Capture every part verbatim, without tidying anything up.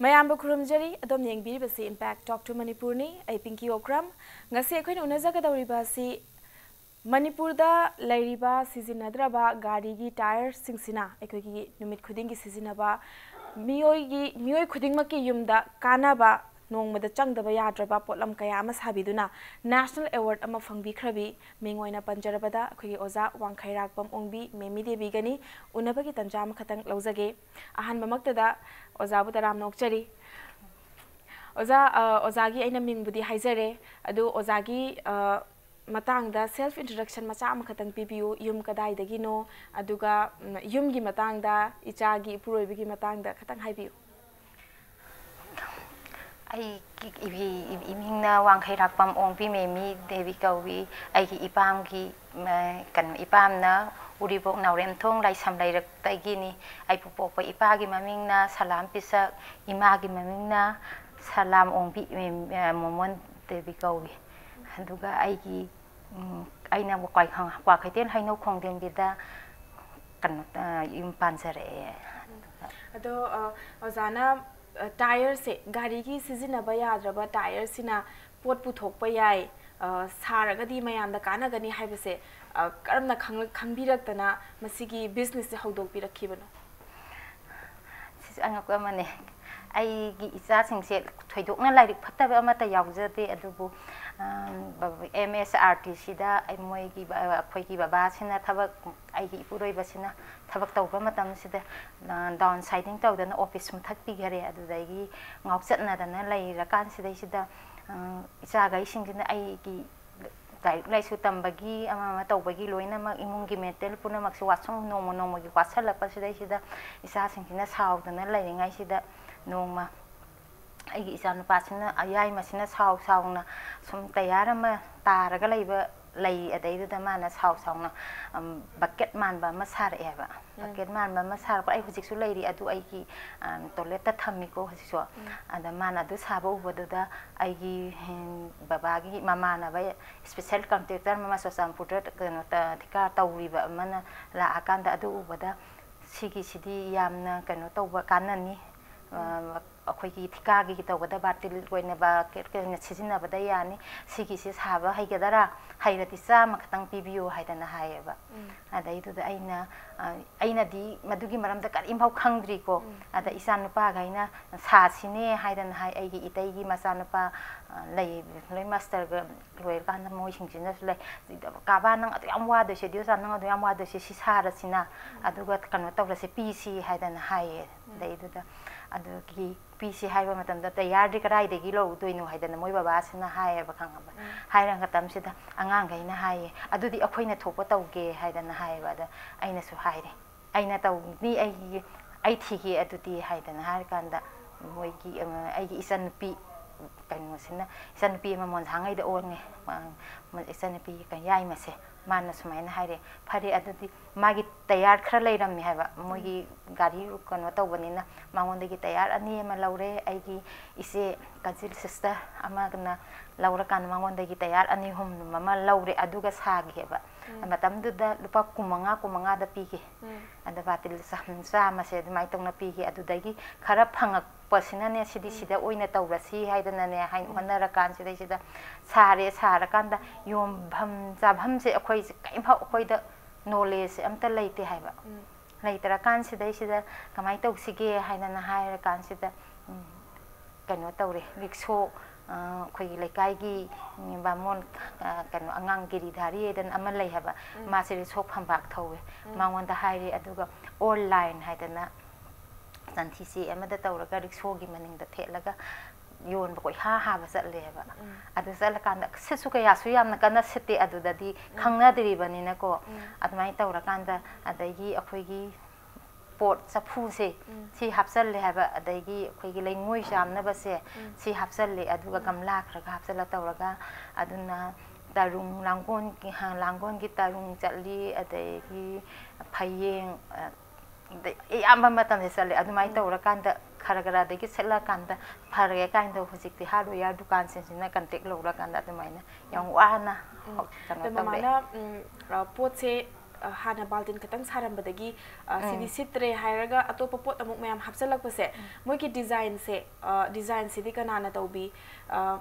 ꯃꯌꯥꯝꯕꯨ ꯈꯨꯔꯨꯝꯖꯔꯤ꯫ ꯑꯗꯣꯝꯅ ꯌꯦꯡꯕꯤꯔꯤꯕꯁꯤ Impact Talk to ꯃꯅꯤꯄꯨꯔꯅꯤ꯫ ꯑꯩ ꯄꯤꯡꯀꯤ ꯑꯣꯀ꯭ꯔꯝ꯫ ꯉꯁꯤ ꯑꯩꯈꯣꯏꯅ ꯎꯅꯖꯒꯗꯧꯔꯤꯕ ꯑꯁꯤ ꯃꯅꯤꯄꯨꯔꯗ ꯂꯩꯔꯤꯕ ꯁꯤꯖꯤꯟꯅꯗ꯭ꯔꯕ ꯒꯥꯔꯤꯒꯤ ꯇꯥꯌꯔꯁꯤꯡꯁꯤꯅ ꯑꯩꯈꯣꯏꯒꯤ ꯅꯨꯃꯤꯠ ꯈꯨꯗꯤꯡꯒꯤ ꯁꯤꯖꯤꯟꯅꯕ ꯃꯤꯑꯣꯏꯒꯤ, ꯃꯤꯑꯣꯏ ꯈꯨꯗꯤꯡꯃꯛꯀꯤ ꯌꯨꯝꯗ ꯀꯥꯟꯅꯕ, ꯅꯣꯡꯃꯗ ꯆꯪꯗꯕ ꯌꯥꯗ꯭ꯔꯕ ꯄꯣꯠꯂꯝ ꯀꯌꯥ ꯑꯃ ꯁꯥꯕꯤꯗꯨꯅ National Award ꯑꯃ ꯐꯪꯕꯤꯈ꯭ꯔꯕꯤ, ꯃꯤꯡ ꯑꯣꯏꯅ ꯄꯟꯖꯔꯕꯗ ꯑꯩꯈꯣꯏꯒꯤ ꯑꯣꯖꯥ ꯋꯥꯡꯈꯩꯔꯥꯛꯄꯝ ꯑꯣꯡꯕꯤ ꯃꯦꯃꯤ ꯗꯦꯕꯤꯒꯅꯤ꯫ ꯎꯅꯕꯒꯤ ꯇꯟꯖꯥ ꯑꯃꯈꯛꯇꯪ ꯂꯧꯖꯒꯦ꯫ ꯑꯍꯥꯟꯕꯃꯛꯇꯗ ꯑꯣꯖꯥꯕꯨ ꯇꯔꯥꯝꯅ ꯑꯣꯛꯆꯔꯤ꯫ ꯑꯣꯖꯥ, ꯑ, ꯑꯣꯖꯥꯒꯤ ꯑꯩꯅ ꯃꯤꯡꯕꯨꯗꯤ ꯍꯥꯏꯖꯔꯦ, ꯑꯗꯨ ꯑꯣꯖꯥꯒꯤ, ꯑ, ꯃꯇꯥꯡꯗ self introduction ꯃꯆꯥ ꯑꯃꯈꯛꯇꯪ ꯄꯤꯕꯤꯌꯨ꯫ ꯌꯨꯝ ꯀꯗꯥꯏꯗꯒꯤꯅꯣ? ꯑꯗꯨꯒ, ꯎꯝ, ꯌꯨꯝꯒꯤ ꯃꯇꯥꯡꯗ, ꯏꯆꯥꯒꯤ ꯏꯄꯨꯔꯣꯏꯕꯒꯤ ꯃꯇꯥꯡꯗ ꯈꯇꯪ ꯍꯥꯏꯕꯤꯌꯨ꯫ ꯑꯩꯒꯤ ꯏꯃꯤꯡꯅ ꯋꯥꯡꯈꯩꯔꯥꯛꯄꯝ ꯑꯣꯡꯕꯤ ꯃꯦꯃꯤ ꯗꯦꯕꯤ ꯀꯧꯏ꯫ ꯑꯩꯒꯤ ꯏꯄꯥꯝꯒꯤ, ꯀꯩꯅꯣ, ꯏꯄꯥꯝꯅ ꯎꯔꯤꯄꯣꯛ ꯅꯥꯎꯔꯦꯝꯊꯣꯡ ꯂꯥꯏꯁꯝ ꯂꯩꯔꯛꯇꯒꯤꯅꯤ꯫ ꯑꯩꯕꯨ ꯄꯣꯛꯄ ꯏꯄꯥꯒꯤ ꯃꯃꯤꯡꯅ ꯁꯂꯥꯝ ꯄꯤꯁꯛ, ꯏꯃꯥꯒꯤ ꯃꯃꯤꯡꯅ ꯁꯂꯥꯝ ꯑꯣꯡꯕꯤ ꯃꯣꯃꯣꯟ ꯗꯦꯕꯤ ꯀꯧꯏ꯫ ꯑꯗꯨꯒ ꯑꯩꯒꯤ, ꯑꯩꯅ ꯀ꯭ꯋꯥꯀꯩꯊꯦꯜ ꯍꯩꯅꯧ ꯈꯣꯡꯗꯦꯝꯕꯤꯗ, ꯀꯩꯅꯣ, ꯌꯨꯝ ꯄꯥꯟꯖꯔꯛꯑꯦ꯫ ꯑꯗꯣ, ꯑ, ꯑꯣꯖꯥꯅ, ꯑ, ꯇꯥꯌꯔꯁꯦ, ꯒꯥꯔꯤꯒꯤ ꯁꯤꯖꯤꯟꯅꯕ ꯌꯥꯗ꯭ꯔꯕ ꯇꯥꯌꯔꯁꯤꯅ ꯄꯣꯠ ꯄꯨꯊꯣꯛꯄ ꯌꯥꯏ, ꯑ, ꯁꯥꯔꯒꯗꯤ ꯃꯌꯥꯝꯗ ꯀꯥꯟꯅꯒꯅꯤ ꯍꯥꯏꯕꯁꯦ, ꯑ, ꯀꯔꯝꯅ ꯈꯪꯂꯛ-, ꯈꯪꯕꯤꯔꯛꯇꯅ ꯃꯁꯤꯒꯤ businessꯁꯦ ꯍꯧꯗꯣꯛꯄꯤꯔꯛꯈꯤꯕꯅꯣ? ꯁꯤꯁꯨ ꯑꯉꯛꯄ ꯑꯃꯅꯦ꯫ ꯑꯩꯒꯤ ꯏꯆꯥꯁꯤꯡꯁꯦ ꯊꯣꯏꯗꯣꯛꯅ ꯂꯥꯏꯔꯤꯛ ꯐꯠꯇꯕ ꯑꯃꯠꯇ ꯌꯥꯎꯖꯗꯦ, ꯑꯗꯨꯕꯨ, ꯑ, ꯕꯕ-, ꯑꯦꯝ ꯑꯦꯁ ꯑꯥꯔ ꯇꯤ ꯁꯤꯗ ꯑꯩ, ꯃꯣꯏꯒꯤ ꯕ-, ꯑꯩꯈꯣꯏꯒꯤ ꯕꯕꯥꯁꯤꯅ ꯊꯕꯛ, ꯑꯩꯒꯤ ꯏꯄꯨꯔꯣꯏꯕꯁꯤꯅ ꯊꯕꯛ ꯇꯧꯕ ꯃꯇꯝꯁꯤꯗ, ꯑ, down siding ꯇꯧꯗꯅ office ꯃꯨꯊꯠꯄꯤꯈꯔꯦ꯫ ꯑꯗꯨꯗꯒꯤ ꯉꯥꯎꯆꯠꯅꯗꯅ ꯂꯩꯔꯀꯥꯟꯁꯤꯗꯩꯁꯤꯗ, ꯑ, ꯏꯆꯥꯈꯩꯁꯤꯡꯁꯤꯅ ꯑꯩꯒꯤ ꯂꯥꯏꯔꯤꯛ ꯂꯥꯏꯁꯨ ꯇꯝꯕꯒꯤ, ꯑꯃ ꯑꯃ ꯇꯧꯕꯒꯤ ꯂꯣꯏꯅꯃꯛ ꯏꯃꯨꯡꯒꯤ matter ꯄꯨꯝꯅꯃꯛꯁꯦ ꯋꯥꯠꯁꯨꯝ ꯅꯣꯡꯃ ꯅꯣꯡꯃꯒꯤ ꯋꯥꯠꯁꯜꯂꯛꯄꯁꯤꯗꯩꯁꯤꯗ ꯏꯆꯥꯁꯤꯡꯁꯤꯅ ꯁꯥꯎꯗꯅ ꯂꯩꯔꯤꯉꯩꯁꯤꯗ ꯅꯣꯡꯃ ꯑꯩꯒꯤ ꯏꯆꯥꯅꯨꯄꯥꯁꯤꯅ, ꯑꯌꯥꯏꯃꯁꯤꯅ ꯁꯥꯎ ꯁꯥꯎꯅ ꯁꯨꯝ ꯇꯌꯥꯔ ꯑꯃ ꯇꯥꯔꯒ ꯂꯩꯕ ꯂꯩ, ꯑꯗꯩꯗꯨꯗ ꯃꯥꯅ ꯁꯥꯎ ꯁꯥꯎꯅ, ꯎꯝ, bucket ꯃꯥꯟꯕ ꯑꯃ ꯁꯥꯔꯛꯑꯦꯕ꯫ Bucket ꯃꯥꯟꯕ ꯑꯃ ꯁꯥꯔꯛꯄ, ꯑꯩ ꯍꯧꯖꯤꯛꯁꯨ ꯂꯩꯔꯤ, ꯑꯗꯨ ꯑꯩꯒꯤ, ꯑ, toiletꯇ ꯊꯝꯃꯤꯀꯣ ꯍꯧꯖꯤꯛꯁꯨ꯫ ꯑꯗ ꯃꯥꯅ ꯑꯗꯨ ꯁꯥꯕ ꯎꯕꯗꯨꯗ ꯑꯩꯒꯤ, ꯎꯝ, ꯕꯕꯥꯒꯤ ꯃꯃꯥꯟꯅꯕ special contractor ꯑꯃ ꯆꯨꯔꯆꯥꯟꯄꯨꯔꯗ ꯀꯩꯅꯣ ꯇ-, ꯊꯤꯀꯥ ꯇꯧꯔꯤꯕ ꯑꯃꯅ ꯂꯥꯛꯑꯀꯥꯟꯗ ꯑꯗꯨ ꯎꯕꯗ, "ꯁꯤꯒꯤꯁꯤꯗꯤ ꯌꯥꯝꯅ ꯀꯩꯅꯣ ꯇꯧꯕ ꯀꯥꯟꯅꯅꯤ, ꯑ, ꯑꯩꯈꯣꯏꯒꯤ ꯊꯤꯀꯥꯒꯤ ꯇꯧꯒꯗꯕ ꯕꯥꯇꯤꯜ ꯑꯣꯏꯅꯕ ꯀꯩ-, ꯀꯩ ꯑꯣꯏꯅ ꯁꯤꯖꯤꯟꯅꯕꯗ ꯌꯥꯅꯤ, ꯁꯤꯒꯤꯁꯤ ꯁꯥꯕ ꯍꯩꯒꯗꯔꯥ? ꯍꯩꯔꯗꯤ ꯆꯥꯝꯃ ꯈꯛꯇꯪ ꯄꯤꯕꯤꯌꯨ ꯍꯥꯏꯗꯅ ꯍꯥꯏꯌꯦꯕ꯫ ꯑꯗꯩꯗꯨꯗ ꯑꯩꯅ, ꯑ, ꯑꯩꯅꯗꯤ ꯃꯗꯨꯒꯤ ꯃꯔꯝꯗ ꯀꯔꯤꯝꯐꯥꯎ ꯈꯪꯗ꯭ꯔꯤꯀꯣ꯫ ꯑꯗ ꯏꯆꯥ ꯅꯨꯄꯥꯈꯩꯅ ꯁꯥꯁꯤꯅꯦ ꯍꯥꯏꯗꯅ ꯍꯥꯏ, ꯑꯩꯒꯤ ꯏꯇꯩꯒꯤ ꯃꯆꯥꯅꯨꯄꯥ, ꯑ, ꯂꯩ, ꯂꯣꯏ ꯃꯥꯁꯇꯔꯒ ꯂꯣꯏꯔꯀꯥꯟꯗ ꯃꯣꯏꯁꯤꯡꯁꯤꯅꯁꯨ ꯂꯩ, "ꯀꯥꯕꯥ, ꯅꯪ ꯑꯗꯨ ꯌꯥꯝ ꯋꯥꯗꯣꯏꯁꯦ, ꯗꯤꯑꯣꯁꯥ, ꯅꯪ ꯑꯗꯨ ꯌꯥꯝ ꯋꯥꯗꯣꯏꯁꯦ, ꯁꯤ ꯁꯥꯔꯁꯤꯅ, ꯑꯗꯨꯒ ꯀꯩꯅꯣ ꯇꯧꯔꯁꯦ, ꯄꯤꯁꯤ" ꯍꯥꯏꯗꯅ ꯍꯥꯏꯌꯦ꯫ ꯑꯗꯩꯗꯨꯗ ꯑꯗꯨꯒꯤ ꯄꯤꯁꯤ ꯍꯥꯏꯕ ꯃꯇꯝꯗ, "ꯇꯌꯥꯔꯗꯤ ꯀꯗꯥꯏꯗꯒꯤ ꯂꯧꯗꯣꯏꯅꯣ?" ꯍꯥꯏꯗꯅ ꯃꯣꯏ ꯕꯕꯥꯁꯤꯅ ꯍꯥꯏꯌꯦꯕ, ꯈꯪꯉꯕ? ꯍꯥꯏꯔ ꯃꯇꯝꯁꯤꯗ ꯑꯉꯥꯡꯈꯩꯅ ꯍꯥꯏꯌꯦ, "ꯑꯗꯨꯗꯤ ꯑꯩꯈꯣꯏꯅ ꯊꯣꯛꯄ ꯇꯧꯒꯦ" ꯍꯥꯏꯗꯅ ꯍꯥꯏꯌꯦꯕ꯫ ꯑꯗ ꯑꯩꯅꯁꯨ ꯍꯥꯏꯔꯦ, "ꯑꯩꯅ ꯇꯧꯅꯤ, ꯑꯩꯒꯤ, ꯑꯩ ꯊꯤꯒꯦ ꯑꯗꯨꯗꯤ" ꯍꯥꯏꯗꯅ ꯍꯥꯏꯔꯀꯥꯟꯗ, ꯃꯣꯏꯒꯤ, ꯑ, ꯑꯩꯒꯤ ꯏꯆꯟꯅꯨꯄꯤ, ꯀꯩꯅꯣꯁꯤꯅ, ꯏꯆꯟꯅꯨꯄꯤ ꯑꯃ ꯃꯣꯟꯁꯥꯡꯉꯩꯗ ꯑꯣꯟꯉꯦ, ꯑ, ꯏꯆꯟꯅꯨꯄꯤ ꯀ-, ꯌꯥꯏꯃꯁꯦ, ꯃꯥꯅ ꯁꯨꯃꯥꯏꯅ ꯍꯥꯏꯔꯦ, "ꯐꯔꯦ, ꯑꯗꯨꯗꯤ ꯃꯥꯒꯤ ꯇꯌꯥꯔ ꯈꯔ ꯂꯩꯔꯝꯃꯦ" ꯍꯥꯏꯕ, ꯃꯣꯏꯒꯤ ꯒꯥꯔꯤ ꯀꯩꯅꯣ ꯇꯧꯕꯅꯤꯅ, ꯃꯉꯣꯟꯗꯒꯤ ꯇꯌꯥꯔ ꯑꯅꯤ ꯑꯃ ꯂꯧꯔꯦ, ꯑꯩꯒꯤ ꯏꯆꯦ, ꯀꯖꯤꯟ ꯁꯤꯁꯇꯔ ꯑꯃꯒꯅ ꯂꯧꯔꯀꯥꯟꯗ ꯃꯉꯣꯟꯗꯒꯤ ꯇꯌꯥꯔ ꯑꯅꯤ ꯑꯍꯨꯝ ꯑꯃ ꯂꯧꯔꯦ, ꯑꯗꯨꯒ ꯁꯥꯒꯦꯕ꯫ ꯃꯇꯝꯗꯨꯗ ꯂꯨꯄꯥ ꯀꯨꯟꯃꯉꯥ, ꯀꯨꯟꯃꯉꯥꯗ ꯄꯤꯒꯦ꯫ ꯑꯗ ꯕꯥꯇꯤꯜ ꯆꯥꯝ-, ꯆꯥꯝꯃꯁꯦ ꯑꯗꯨꯃꯥꯏꯅ ꯇꯧꯅ ꯄꯤꯒꯦ꯫ ꯑꯗꯨꯗꯒꯤ ꯈꯔ ꯐꯪꯉꯛꯄꯁꯤꯅꯅꯦ, ꯁꯤꯗꯤ ꯁꯤꯗ ꯑꯣꯏꯅ ꯇꯧꯔꯁꯤ ꯍꯥꯏꯗꯅꯅꯦ, ꯍꯥꯏ-, ꯍꯣꯠꯅꯔꯀꯥꯟꯁꯤꯗꯩꯁꯤꯗ ꯁꯥꯔꯦ꯫ ꯁꯥꯔꯀꯥꯟꯗ ꯌꯣꯟꯐꯝ ꯆꯥꯐꯝꯁꯦ ꯑꯩꯈꯣꯏꯁꯦ ꯀꯔꯤꯝꯐꯥꯎ, ꯑꯩꯈꯣꯏꯗ ꯅꯣꯂꯦꯖꯁꯦ ꯑꯝꯇ ꯂꯩꯇꯦ ꯍꯥꯏꯕ꯫ ꯂꯩꯇ꯭ꯔꯀꯥꯟꯁꯤꯗꯩꯁꯤꯗ ꯀꯃꯥꯏꯅ ꯇꯧꯁꯤꯒꯦ ꯍꯥꯏꯗꯅ ꯍꯥꯏꯔꯀꯥꯟꯁꯤꯗ, ꯎꯝ, ꯀꯩꯅꯣ ꯇꯧꯔꯦ, ꯔꯤꯛꯁꯣ, ꯑ, ꯑꯩꯈꯣꯏꯒꯤ ꯂꯩꯀꯥꯏꯒꯤ, ꯎꯝ, ꯕꯥꯃꯣꯟ, ꯑ, ꯀꯩꯅꯣ, ꯑꯉꯥꯡ ꯒꯤꯔꯤꯙꯥꯔꯤ ꯍꯥꯏꯗꯅ ꯑꯃ ꯂꯩ ꯍꯥꯏꯕ, ꯃꯥꯁꯦ ꯔꯤꯛꯁꯣ ꯐꯝꯕꯥꯛ ꯊꯧꯋꯦ꯫ ꯃꯉꯣꯟꯗ ꯍꯥꯏꯔꯦ, ꯑꯗꯨꯒ ꯑꯣꯟꯂꯥꯏꯟ ꯍꯥꯏꯗꯅ ꯁꯟꯊꯤ ꯆꯦ ꯑꯃꯗ ꯇꯧꯔꯒ ꯔꯤꯛꯁꯣꯒꯤ ꯃꯅꯤꯡꯗ ꯊꯦꯠꯂꯒ ꯌꯣꯟꯕ ꯀꯣꯏꯍꯥ ꯍꯥꯕ ꯆꯠꯂꯦꯕ꯫ ꯑꯗꯨ ꯆꯠꯂꯀꯥꯟꯗ ꯁꯤꯠꯁꯨ ꯀꯌꯥꯁꯨ ꯌꯥꯝꯅ ꯀꯟꯅ ꯁꯤꯠꯇꯦ ꯑꯗꯨꯗꯗꯤ, ꯈꯪꯅꯗ꯭ꯔꯤꯕꯅꯤꯅꯀꯣ꯫ ꯑꯗꯨꯃꯥꯏꯅ ꯇꯧꯔꯀꯥꯟꯗ ꯑꯗꯒꯤ ꯑꯩꯈꯣꯏꯒꯤ ꯄꯣꯠ ꯆꯐꯨꯁꯦ, ꯁꯤ ꯍꯥꯞꯆꯜꯂꯦ ꯍꯥꯏꯕ, ꯑꯗꯒꯤ ꯑꯩꯈꯣꯏꯒꯤ ꯂꯩꯉꯣꯏ ꯆꯥꯝꯅꯕꯁꯦ, ꯁꯤ ꯍꯥꯞꯆꯜꯂꯦ, ꯑꯗꯨꯒ ꯒꯝꯂꯥ ꯈꯔꯒ ꯍꯥꯞꯆꯜꯂ ꯇꯧꯔꯒ, ꯑꯗꯨꯅ ꯇꯔꯨꯡ, ꯂꯥꯡꯒꯣꯜꯒꯤ, ꯍꯥ, ꯂꯥꯡꯒꯣꯜꯒꯤ ꯇꯔꯨꯡ ꯆꯠꯂꯤ, ꯑꯗꯒꯤ ꯐꯌꯦꯡ, ꯑ, ꯑꯗꯩ ꯑꯌꯥꯝꯕ ꯃꯇꯝꯗ ꯆꯠꯂꯦ꯫ ꯑꯗꯨꯃꯥꯏꯅ ꯇꯧꯔꯀꯥꯟꯗ ꯈꯔ ꯈꯔ ꯑꯗꯒꯤ ꯁꯤꯠꯂꯀꯥꯟꯗ ꯐꯔꯦ ꯀꯥꯏꯅ ꯇꯧ꯫ ꯍꯧꯖꯤꯛꯇꯤ hardware ꯗꯨꯀꯥꯟꯁꯤꯡꯁꯤꯅ contact ꯂꯧꯔꯀꯥꯟꯗ ꯑꯗꯨꯃꯥꯏꯅ ꯌꯥꯝ ꯋꯥꯅ ꯀꯩꯅꯣ ꯑꯗꯣ ꯇꯧꯔꯦ꯫ ꯃꯃꯥꯅ, ꯎꯝ, ꯑ, ꯄꯣꯠꯁꯦ ꯑ, ꯍꯥꯟꯅ ꯕꯥꯜꯇꯤꯟ ꯈꯛꯇꯪ ꯁꯥꯔꯝꯕꯗꯒꯤ, ꯑ, ꯁꯤꯗꯤ ꯎꯝ꯫ ꯁꯤꯠꯇ꯭ꯔꯦ ꯍꯥꯏꯔꯒ ꯑꯇꯣꯞꯄ ꯄꯣꯠ ꯑꯃꯨꯛ ꯃꯌꯥꯝ ꯍꯥꯞꯆꯜꯂꯛꯄꯁꯦ, ꯎꯝ꯫ ꯃꯣꯏꯒꯤ ꯗꯤꯖꯥꯏꯟꯁꯦ, ꯑ, ꯗꯤꯖꯥꯏꯟꯁꯤꯗꯤ ꯀꯅꯥꯅ ꯇꯧꯕꯤ? ꯑ,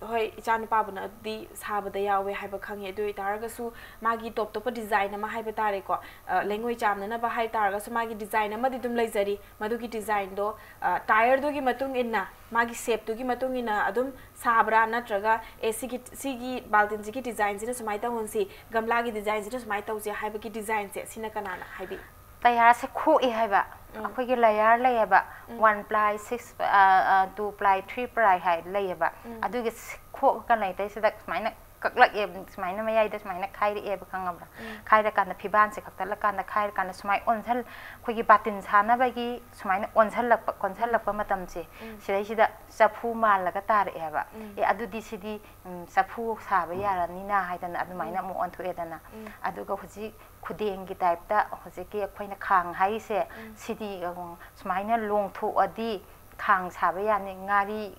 ꯍꯣꯏ, ꯏꯆꯥꯅꯨꯄꯥꯕꯨꯅꯗꯤ ꯁꯥꯕꯗ ꯌꯥꯎꯋꯦ ꯍꯥꯏꯕ ꯈꯪꯉꯦ꯫ ꯑꯗꯨ ꯑꯣꯏꯇꯥꯔꯒꯁꯨ ꯃꯥꯒꯤ ꯇꯣꯞ ꯇꯣꯞꯄ ꯗꯤꯖꯥꯏꯟ ꯑꯃ ꯍꯥꯏꯕ ꯇꯥꯔꯦꯀꯣ, ꯑ, ꯎꯝ꯫ ꯂꯩꯉꯣꯏ ꯆꯥꯝꯅꯅꯕ ꯍꯥꯏ ꯇꯥꯔꯒꯁꯨ ꯃꯥꯒꯤ ꯗꯤꯖꯥꯏꯟ ꯑꯃꯗꯤ ꯑꯗꯨꯝ ꯂꯩꯖꯔꯤ꯫ ꯃꯗꯨꯒꯤ ꯗꯤꯖꯥꯏꯟꯗꯣ, ꯑ, ꯇꯥꯏꯌꯔꯗꯨꯒꯤ ꯃꯇꯨꯡ ꯏꯟꯅ, ꯃꯥꯒꯤ ꯁꯦꯞꯇꯨꯒꯤ ꯃꯇꯨꯡ ꯏꯟꯅ ꯑꯗꯨꯝ ꯁꯥꯕ꯭ꯔꯥ, ꯅꯠꯇ꯭ꯔꯒ, "ꯑꯦ, ꯁꯤꯒꯤ, ꯁꯤꯒꯤ ꯕꯥꯜꯇꯤꯟꯁꯤꯒꯤ ꯗꯤꯖꯥꯏꯟꯁꯤꯅ ꯁꯨꯃꯥꯏꯅ ꯇꯧꯍꯟꯁꯤ, ꯒꯝꯂꯥꯒꯤ ꯗꯤꯖꯥꯏꯟꯁꯤꯅ ꯁꯨꯃꯥꯏꯅ ꯇꯧꯁꯦ" ꯍꯥꯏꯕꯒꯤ ꯗꯤꯖꯥꯏꯟꯁꯦ, ꯁꯤꯅ ꯀꯅꯥꯅ ꯍꯥꯏꯕꯤ? ꯇꯌꯥꯔꯁꯦ ꯈꯣꯛꯏ ꯍꯥꯏꯕ꯫ ꯎꯝ꯫ ꯑꯩꯈꯣꯏꯒꯤ ꯂꯦꯌꯔ ꯂꯩꯌꯦꯕ, ꯎꯝ꯫ One ply, six, ꯑ, ꯑ, two ply, three ply ꯍꯥꯏ ꯂꯩꯌꯦꯕ꯫ ꯎꯝ꯫ ꯑꯗꯨꯒꯤ ꯈꯣꯛꯑꯀ ꯂꯩꯇꯩꯁꯤꯗ ꯁꯨꯃꯥꯏꯅ ꯀꯛꯂꯛꯑꯦꯕ, ꯁꯨꯃꯥꯏꯅ ꯃꯌꯥꯏꯗ ꯁꯨꯃꯥꯏꯅ ꯈꯥꯏꯔꯛꯑꯦꯕ, ꯈꯪꯉꯕ꯭ꯔꯥ? ꯎꯝ꯫ ꯈꯥꯏꯔꯀꯥꯟꯗ ꯐꯤꯕꯥꯟꯁꯦ ꯀꯛꯊꯠꯂꯀꯥꯟꯗ, ꯈꯥꯏꯔꯀꯥꯟꯗ ꯁꯨꯃꯥꯏꯅ ꯑꯣꯟꯁꯜ-, ꯑꯩꯈꯣꯏꯒꯤ ꯕꯥꯇꯤꯟ ꯁꯥꯅꯕꯒꯤ ꯁꯨꯃꯥꯏꯅ ꯑꯣꯟꯁꯜꯂꯛꯄ, ꯀꯣꯟꯁꯜꯂꯛꯄ ꯎꯝ꯫ ꯃꯇꯝꯁꯦ, ꯎꯝ꯫ ꯁꯤꯗꯩꯁꯤꯗ ꯆꯐꯨ ꯃꯥꯜꯂꯒ ꯇꯥꯔꯛꯑꯦꯕ꯫ ꯎꯝ꯫ "ꯑꯦ, ꯑꯗꯨꯗꯤ ꯁꯤꯗꯤ, ꯎꯝ, ꯆꯐꯨ ꯁꯥꯕ ꯌꯥꯔꯅꯤꯅ" ꯍꯥꯏꯗꯅ ꯑꯗꯨꯃꯥꯏꯅ ꯎꯝ꯫ ꯑꯃꯨꯛ ꯑꯣꯟꯊꯣꯛꯑꯦꯗꯅ꯫ ꯎꯝ꯫ ꯑꯗꯨꯒ ꯍꯧꯖꯤꯛ ꯈꯨꯗꯦꯡꯒꯤ ꯇꯥꯏꯞꯇ ꯍꯧꯖꯤꯛꯀꯤ ꯑꯩꯈꯣꯏꯅ ꯈꯥꯡ ꯍꯥꯏꯔꯤꯁꯦ, ꯎꯝ꯫ ꯁꯤꯗꯤ, ꯎꯝ, ꯁꯨꯃꯥꯏꯅ ꯂꯣꯡꯊꯣꯛꯑꯗꯤ ꯈꯥꯡ ꯁꯥꯕ ꯌꯥꯅꯤ, ꯉꯥꯔꯤ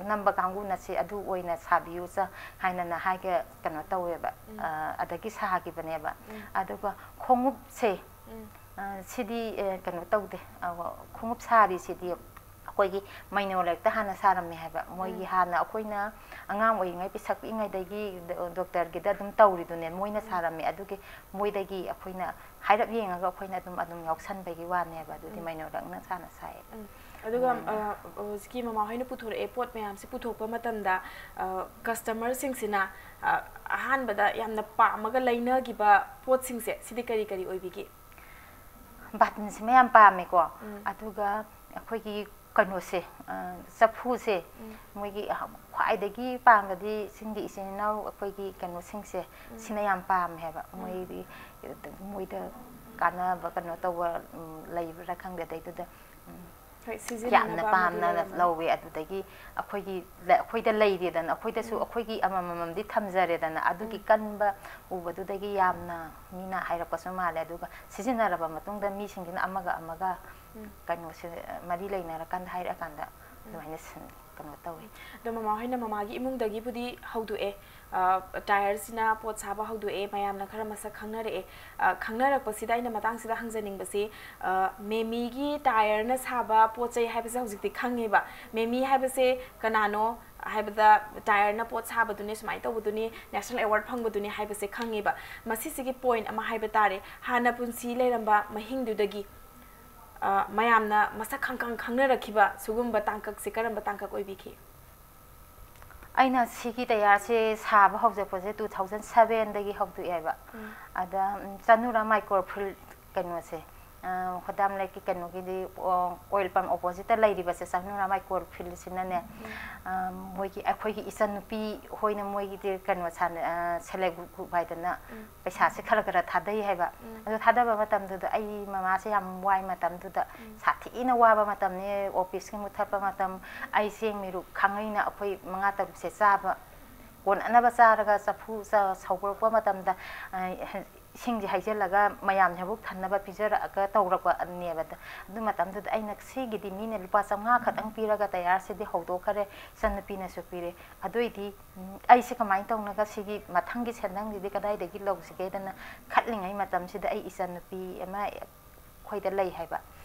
ꯅꯝꯕ ꯀꯥꯡꯕꯨꯅ ꯁꯤ ꯑꯗꯨ ꯑꯣꯏꯅ ꯁꯥꯕꯤꯌꯨ ꯆ-, ꯍꯥꯏꯅꯅ ꯍꯥꯏꯒ-, ꯀꯩꯅꯣ ꯇꯧꯋꯦꯕ, ꯎꯝ꯫ ꯑ, ꯑꯗꯒꯤ ꯁꯥꯈꯤꯕꯅꯦꯕ꯫ ꯎꯝ꯫ ꯑꯗꯨꯒ ꯈꯣꯡꯎꯞꯁꯦ, ꯎꯝ꯫ ꯑ, ꯁꯤꯗꯤ, ꯑ, ꯀꯩꯅꯣ ꯇꯧꯗꯦ, ꯑ, ꯈꯣꯡꯎꯞ ꯁꯥꯔꯤꯁꯤꯗꯤ ꯑꯩꯈꯣꯏꯒꯤ ꯃꯩꯅꯣ ꯂꯩꯔꯛꯇ ꯍꯥꯟꯅ ꯁꯥꯔꯝꯃꯦ ꯍꯥꯏꯕ꯫ ꯃꯣꯏꯒꯤ ꯎꯝ꯫ ꯍꯥꯟꯅ ꯑꯩꯈꯣꯏꯅ ꯑꯉꯥꯡ ꯑꯣꯏꯔꯤꯉꯩ ꯄꯤꯁꯛ ꯄꯤꯛꯏꯉꯩꯗꯒꯤ ꯗꯣ-, ꯗꯣꯛꯇꯔꯒꯤꯗ ꯑꯗꯨꯝ ꯇꯧꯔꯤꯗꯨꯅꯦ, ꯃꯣꯏꯅ ꯎꯝ꯫ ꯁꯥꯔꯝꯃꯦ꯫ ꯑꯗꯨꯒꯤ ꯃꯣꯏꯗꯒꯤ ꯑꯩꯈꯣꯏꯅ ꯍꯥꯏꯔꯞ ꯌꯦꯡꯉꯒ ꯑꯩꯈꯣꯏꯅ ꯑꯗꯨꯝ, ꯑꯗꯨꯝ ꯌꯥꯎꯁꯟꯕꯒꯤ ꯋꯥꯅꯦꯕ꯫ ꯑꯗꯨꯗꯤ ꯎꯝ꯫ ꯃꯩꯅꯣ ꯂꯩꯔꯛꯅ ꯁꯥꯟꯅ ꯁꯥꯏꯌꯦꯕ꯫ ꯎꯝ꯫ ꯑꯗꯨꯒ, ꯎꯝ꯫ ꯑ, ꯍꯧꯖꯤꯛꯀꯤ ꯃꯃꯥ ꯍꯣꯏꯅ ꯄꯨꯊꯣꯔꯛꯑꯦ ꯄꯣꯠ ꯃꯌꯥꯝꯁꯦ ꯄꯨꯊꯣꯛꯄ ꯃꯇꯝꯗ, ꯑ, ꯀꯁꯇꯃꯔꯁꯤꯡꯁꯤꯅ, ꯑ, ꯑꯍꯥꯟꯕꯗ ꯌꯥꯝꯅ ꯄꯥꯝꯃꯒ ꯂꯩꯅꯈꯤꯕ ꯄꯣꯠꯁꯤꯡꯁꯦ, ꯁꯤꯗꯤ ꯀꯔꯤ ꯀꯔꯤ ꯑꯣꯏꯕꯤꯒꯦ? ꯕꯥꯇꯤꯟꯁꯤꯃ ꯌꯥꯝ ꯄꯥꯝꯃꯦꯀꯣ꯫ ꯎꯝ꯫ ꯑꯗꯨꯒ ꯑꯩꯈꯣꯏꯒꯤ ꯀꯩꯅꯣꯁꯦ, ꯑ, ꯆꯐꯨꯁꯦ, ꯎꯝ꯫ ꯃꯣꯏꯒꯤ ꯑꯍ-, ꯈ꯭ꯋꯥꯏꯗꯒꯤ ꯄꯥꯝꯕꯗꯤ ꯆꯤꯡꯒꯤ ꯏꯆꯤꯟ ꯏꯅꯥꯎ ꯑꯩꯈꯣꯏꯒꯤ ꯀꯩꯅꯣꯁꯤꯡꯁꯦ, ꯎꯝ꯫ ꯁꯤꯅ ꯌꯥꯝ ꯄꯥꯝꯃꯦ ꯍꯥꯏꯕ꯫ ꯎꯝ꯫ ꯃꯣꯏꯗꯤ, ꯃꯣꯏꯗ ꯀꯥꯟꯅꯕ ꯀꯩꯅꯣ ꯇꯧꯕ, ꯎꯝ, ꯂꯩꯕ꯭ꯔꯥ ꯈꯪꯗꯦ꯫ ꯑꯗꯩꯗꯨꯗ, ꯎꯝ, ꯍꯣꯏ, ꯌꯥꯝꯅ ꯁꯤꯖꯤꯟꯅꯅꯕ ꯑꯃꯗꯤ ꯄꯥꯝꯅ ꯂꯩꯔꯝꯃꯅꯤ꯫ ꯂꯧꯋꯦ꯫ ꯑꯗꯨꯗꯒꯤ ꯑꯩꯈꯣꯏꯒꯤ ꯂ-, ꯑꯩꯈꯣꯏꯗ ꯂꯩꯔꯦꯗꯅ, ꯑꯩꯈꯣꯏꯗꯁꯨ ꯎꯝ꯫ ꯑꯩꯈꯣꯏꯒꯤ ꯑꯃꯃꯝꯗꯤ ꯊꯝꯖꯔꯦꯗꯅ, ꯑꯗꯨꯒꯤ ꯎꯝ꯫ ꯀꯟꯕ ꯎꯕꯗꯨꯗꯒꯤ ꯌꯥꯝꯅ ꯃꯤꯅ ꯍꯥꯏꯔꯛꯄꯁꯨ ꯃꯥꯜꯂꯦ꯫ ꯑꯗꯨꯒ ꯁꯤꯖꯤꯟꯅꯔꯕ ꯃꯇꯨꯡꯗ ꯃꯤꯁꯤꯡꯁꯤꯅ ꯑꯃꯒ ꯑꯃꯒ ꯎꯝ꯫ ꯀꯩꯅꯣꯁꯦ, ꯃꯔꯤ ꯂꯩꯅꯔꯀꯥꯟꯗ ꯍꯥꯏꯔꯛꯑꯀꯥꯟꯗ ꯎꯝ꯫ ꯑꯗꯨꯃꯥꯏꯅ ꯁꯤꯟ-, ꯀꯩꯅꯣ ꯇꯧꯋꯤ꯫ ꯑꯗꯣ ꯃꯃꯥ ꯍꯣꯏꯅ ꯃꯃꯥꯒꯤ ꯏꯃꯨꯡꯗꯒꯤꯕꯨꯗꯤ ꯍꯧꯗꯣꯛꯑꯦ, ꯇꯥꯏꯌꯔꯁꯤꯅ ꯄꯣꯠ ꯁꯥꯕ ꯍꯧꯗꯣꯛꯑꯦ, ꯃꯌꯥꯝꯅ ꯈꯔ ꯃꯁꯛ ꯈꯪꯅꯔꯛꯑꯦ꯫ ꯈꯪꯅꯔꯛꯄꯁꯤꯗ ꯑꯩꯅ ꯃꯇꯥꯡꯁꯤꯗ ꯍꯪꯖꯅꯤꯡꯕꯁꯤ, ꯃꯦꯃꯤꯒꯤ ꯇꯥꯏꯌꯔꯅ ꯁꯥꯕ ꯄꯣꯠ ꯆꯩ ꯍꯥꯏꯕꯁꯦ ꯍꯧꯖꯤꯛꯇꯤ ꯈꯪꯉꯦꯕ꯫ ꯃꯦꯃꯤ ꯍꯥꯏꯕꯁꯦ ꯀꯅꯥꯅꯣ ꯍꯥꯏꯕꯗ, ꯇꯥꯏꯌꯔꯅ ꯄꯣꯠ ꯁꯥꯕꯗꯨꯅꯤ, ꯁꯨꯃꯥꯏꯅ ꯇꯧꯕꯗꯨꯅꯤ, ꯅꯦꯁꯅꯦꯜ ꯑꯦꯋꯥꯔꯗ ꯐꯪꯕꯗꯨꯅꯤ ꯍꯥꯏꯕꯁꯦ ꯈꯪꯉꯦꯕ꯫ ꯃꯁꯤꯁꯤꯒꯤ ꯄꯣꯏꯟꯠ ꯑꯃ ꯍꯥꯏꯕ ꯇꯥꯔꯦ, ꯍꯥꯟꯅ ꯄꯨꯟꯁꯤ ꯂꯩꯔꯝꯕ ꯃꯍꯤꯡꯗꯨꯗꯒꯤ ꯃꯌꯥꯝꯅ ꯃꯁꯛ ꯈꯪꯈꯪ ꯈꯪꯅꯔꯛꯈꯤꯕ ꯁꯤꯒꯨꯝꯕ ꯇꯥꯡꯀꯛꯁꯦ ꯀꯔꯝꯕ ꯇꯥꯡꯀꯛ ꯑꯣꯏꯕꯤꯈꯤ? ꯑꯩꯅ ꯁꯤꯒꯤ ꯇꯌꯥꯔꯁꯦ ꯁꯥꯕ ꯍꯧꯖꯔꯛꯄꯁꯦ two thousand sevenꯗꯒꯤ ꯍꯧꯗꯣꯛꯑꯦꯕ꯫ ꯑꯗ ꯆꯅꯨꯔꯥ ꯃꯥꯏꯀ꯭ꯔꯣꯐꯤꯜ ꯀꯩꯅꯣꯁꯦ, ꯍꯣꯗꯥꯝ ꯂꯩꯛꯀꯤ ꯀꯩꯅꯣꯒꯤꯗꯤ, ꯑꯣꯏꯜ ꯄꯝ ꯑꯣꯄꯣꯖꯤꯠꯇ ꯂꯩꯔꯤꯕꯁꯦ ꯆꯅꯨꯔꯥ ꯃꯥꯏꯀ꯭ꯔꯣꯐꯤꯜꯁꯤꯅꯅꯦ, ꯃꯣꯏꯒꯤ, ꯑꯩꯈꯣꯏꯒꯤ ꯏꯆꯟꯅꯨꯄꯤ ꯍꯣꯏꯅ ꯃꯣꯏꯒꯤꯗꯤ ꯀꯩꯅꯣ ꯁꯥꯟꯅ, ꯁꯦꯜꯐ ꯍꯦꯜꯞ ꯒ꯭ꯔꯨꯞ ꯍꯥꯏꯗꯅ ꯄꯩꯁꯥꯁꯦ ꯈꯔ ꯈꯔ ꯊꯥꯗꯩ ꯍꯥꯏꯕ꯫ ꯑꯗꯨ ꯊꯥꯗꯕ ꯃꯇꯝꯗꯨꯗ ꯑꯩ ꯃꯃꯥꯁꯦ ꯌꯥꯝ ꯋꯥꯏ ꯃꯇꯝꯗꯨꯗ, ꯁꯥꯊꯤꯅ ꯋꯥꯕ ꯃꯇꯝꯅꯤ, ꯑꯣꯐꯤꯁꯀꯤ ꯃꯨꯊꯠꯄ ꯃꯇꯝ, ꯑꯩ ꯆꯦꯡ ꯃꯤꯔꯨꯛ ꯈꯥꯡꯉꯩꯅ ꯑꯩꯈꯣꯏ ꯃꯉꯥ ꯇꯔꯨꯛꯁꯦ ꯆꯥꯕ ꯀꯣꯟꯅꯅꯕ ꯆꯥꯔꯒ ꯆꯐꯨ ꯁꯧꯒꯠꯂꯛꯄ ꯃꯇꯝꯗ ꯏꯁꯤꯡꯁꯦ ꯍꯩꯖꯤꯜꯂꯒ ꯃꯌꯥꯝꯁꯦ ꯍꯧꯛ ꯊꯟꯅꯕ ꯄꯤꯖꯔꯛꯑꯒ ꯇꯧꯔꯛꯄꯅꯦꯕ꯫ ꯑꯗꯨ ꯃꯇꯝꯗꯨꯗ ꯑꯩꯅ ꯁꯤꯒꯤꯗꯤ ꯃꯤꯅ ꯂꯨꯄꯥ ꯆꯥꯝꯃꯉꯥ ꯈꯛꯇꯪ ꯄꯤꯔꯒ ꯇꯌꯥꯔꯁꯤꯗꯤ ꯍꯧꯗꯣꯛꯈꯔꯦ, ꯏꯆꯟꯅꯨꯄꯤꯅꯁꯨ ꯄꯤꯔꯦ, ꯑꯗꯨꯏꯗꯤ ꯑꯩꯁꯦ ꯀꯃꯥꯏꯅ ꯇꯧꯅꯒ ꯁꯤꯒꯤ ꯃꯊꯪꯒꯤ ꯁꯦꯟꯗꯪꯁꯤꯗꯤ ꯀꯗꯥꯏꯗꯒꯤ ꯂꯧꯁꯤꯒꯦꯗꯅ ꯈꯠꯂꯤꯉꯩ ꯃꯇꯝꯁꯤꯗ ꯑꯩ ꯏꯆꯟꯅꯨꯄꯤ ꯑꯃ ꯑꯩꯈꯣꯏꯗ ꯂꯩ ꯍꯥꯏꯕ꯫